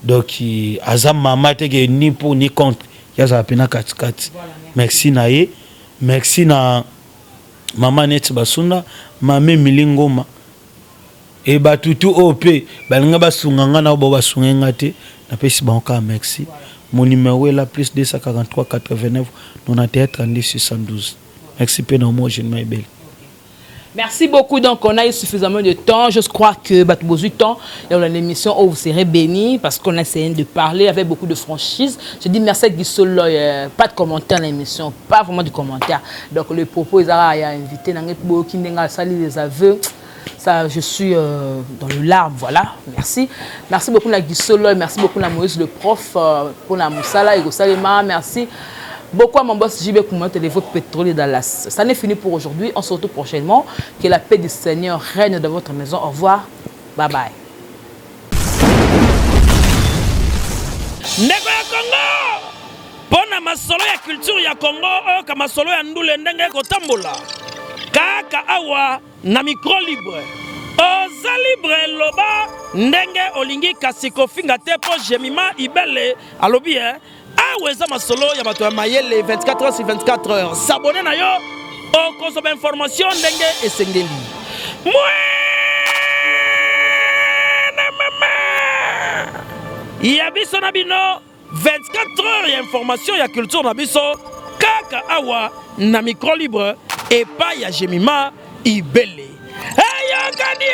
donc aza mama te ke ni pour ni contre, ye azala mpena katikati. Merci na ye, merci na mama neti basunda mama Emili Ngoma e batutu oyo mpe balinga basunga nga na oyo basunga nga te, napesi bango kaka merci. Mon numéro est là: plus 243 89 91 32 612. Merci mpe na omo jeune ebele. Merci beaucoup. Donc, on a eu suffisamment de temps. Je crois que bah, besoin de temps dans l'émission où vous serez bénis parce qu'on a essayé de parler avec beaucoup de franchise. Je dis merci à Guy Solo. Pas de commentaires dans l'émission, pas vraiment de commentaires. Donc, le propos, il a invité les aveux. Ça, je suis dans le larme, voilà. Merci. Merci beaucoup à Guy Solo, merci beaucoup à Moïse le prof pour la Moussala et Salema. Merci beaucoup à mon boss JB Koumou, téléphone pétrolier Dallas. Ça n'est fini pour aujourd'hui. On se retrouve prochainement. Que la paix du Seigneur règne dans votre maison. Au revoir. Bye bye. Ndeko ya Congo, pona masolo ya culture ya Congo, oyoka masolo ya ndule ndenge ekotambola kaka awa na micro libre. Oza libre, loba ndenge olingi, kasi kofinga te, mpo Jemima Ibele alobi e awa eza masolo ya bato ya mayele 24 heures sur 24 heures. S'abonner na yo, okozwa bainformation ndenge esengeli. Mwene mama ya biso na bino, 24 heures ya information ya culture na biso kaka awa na micro libre epai ya Jemima Ibele. Eyokani.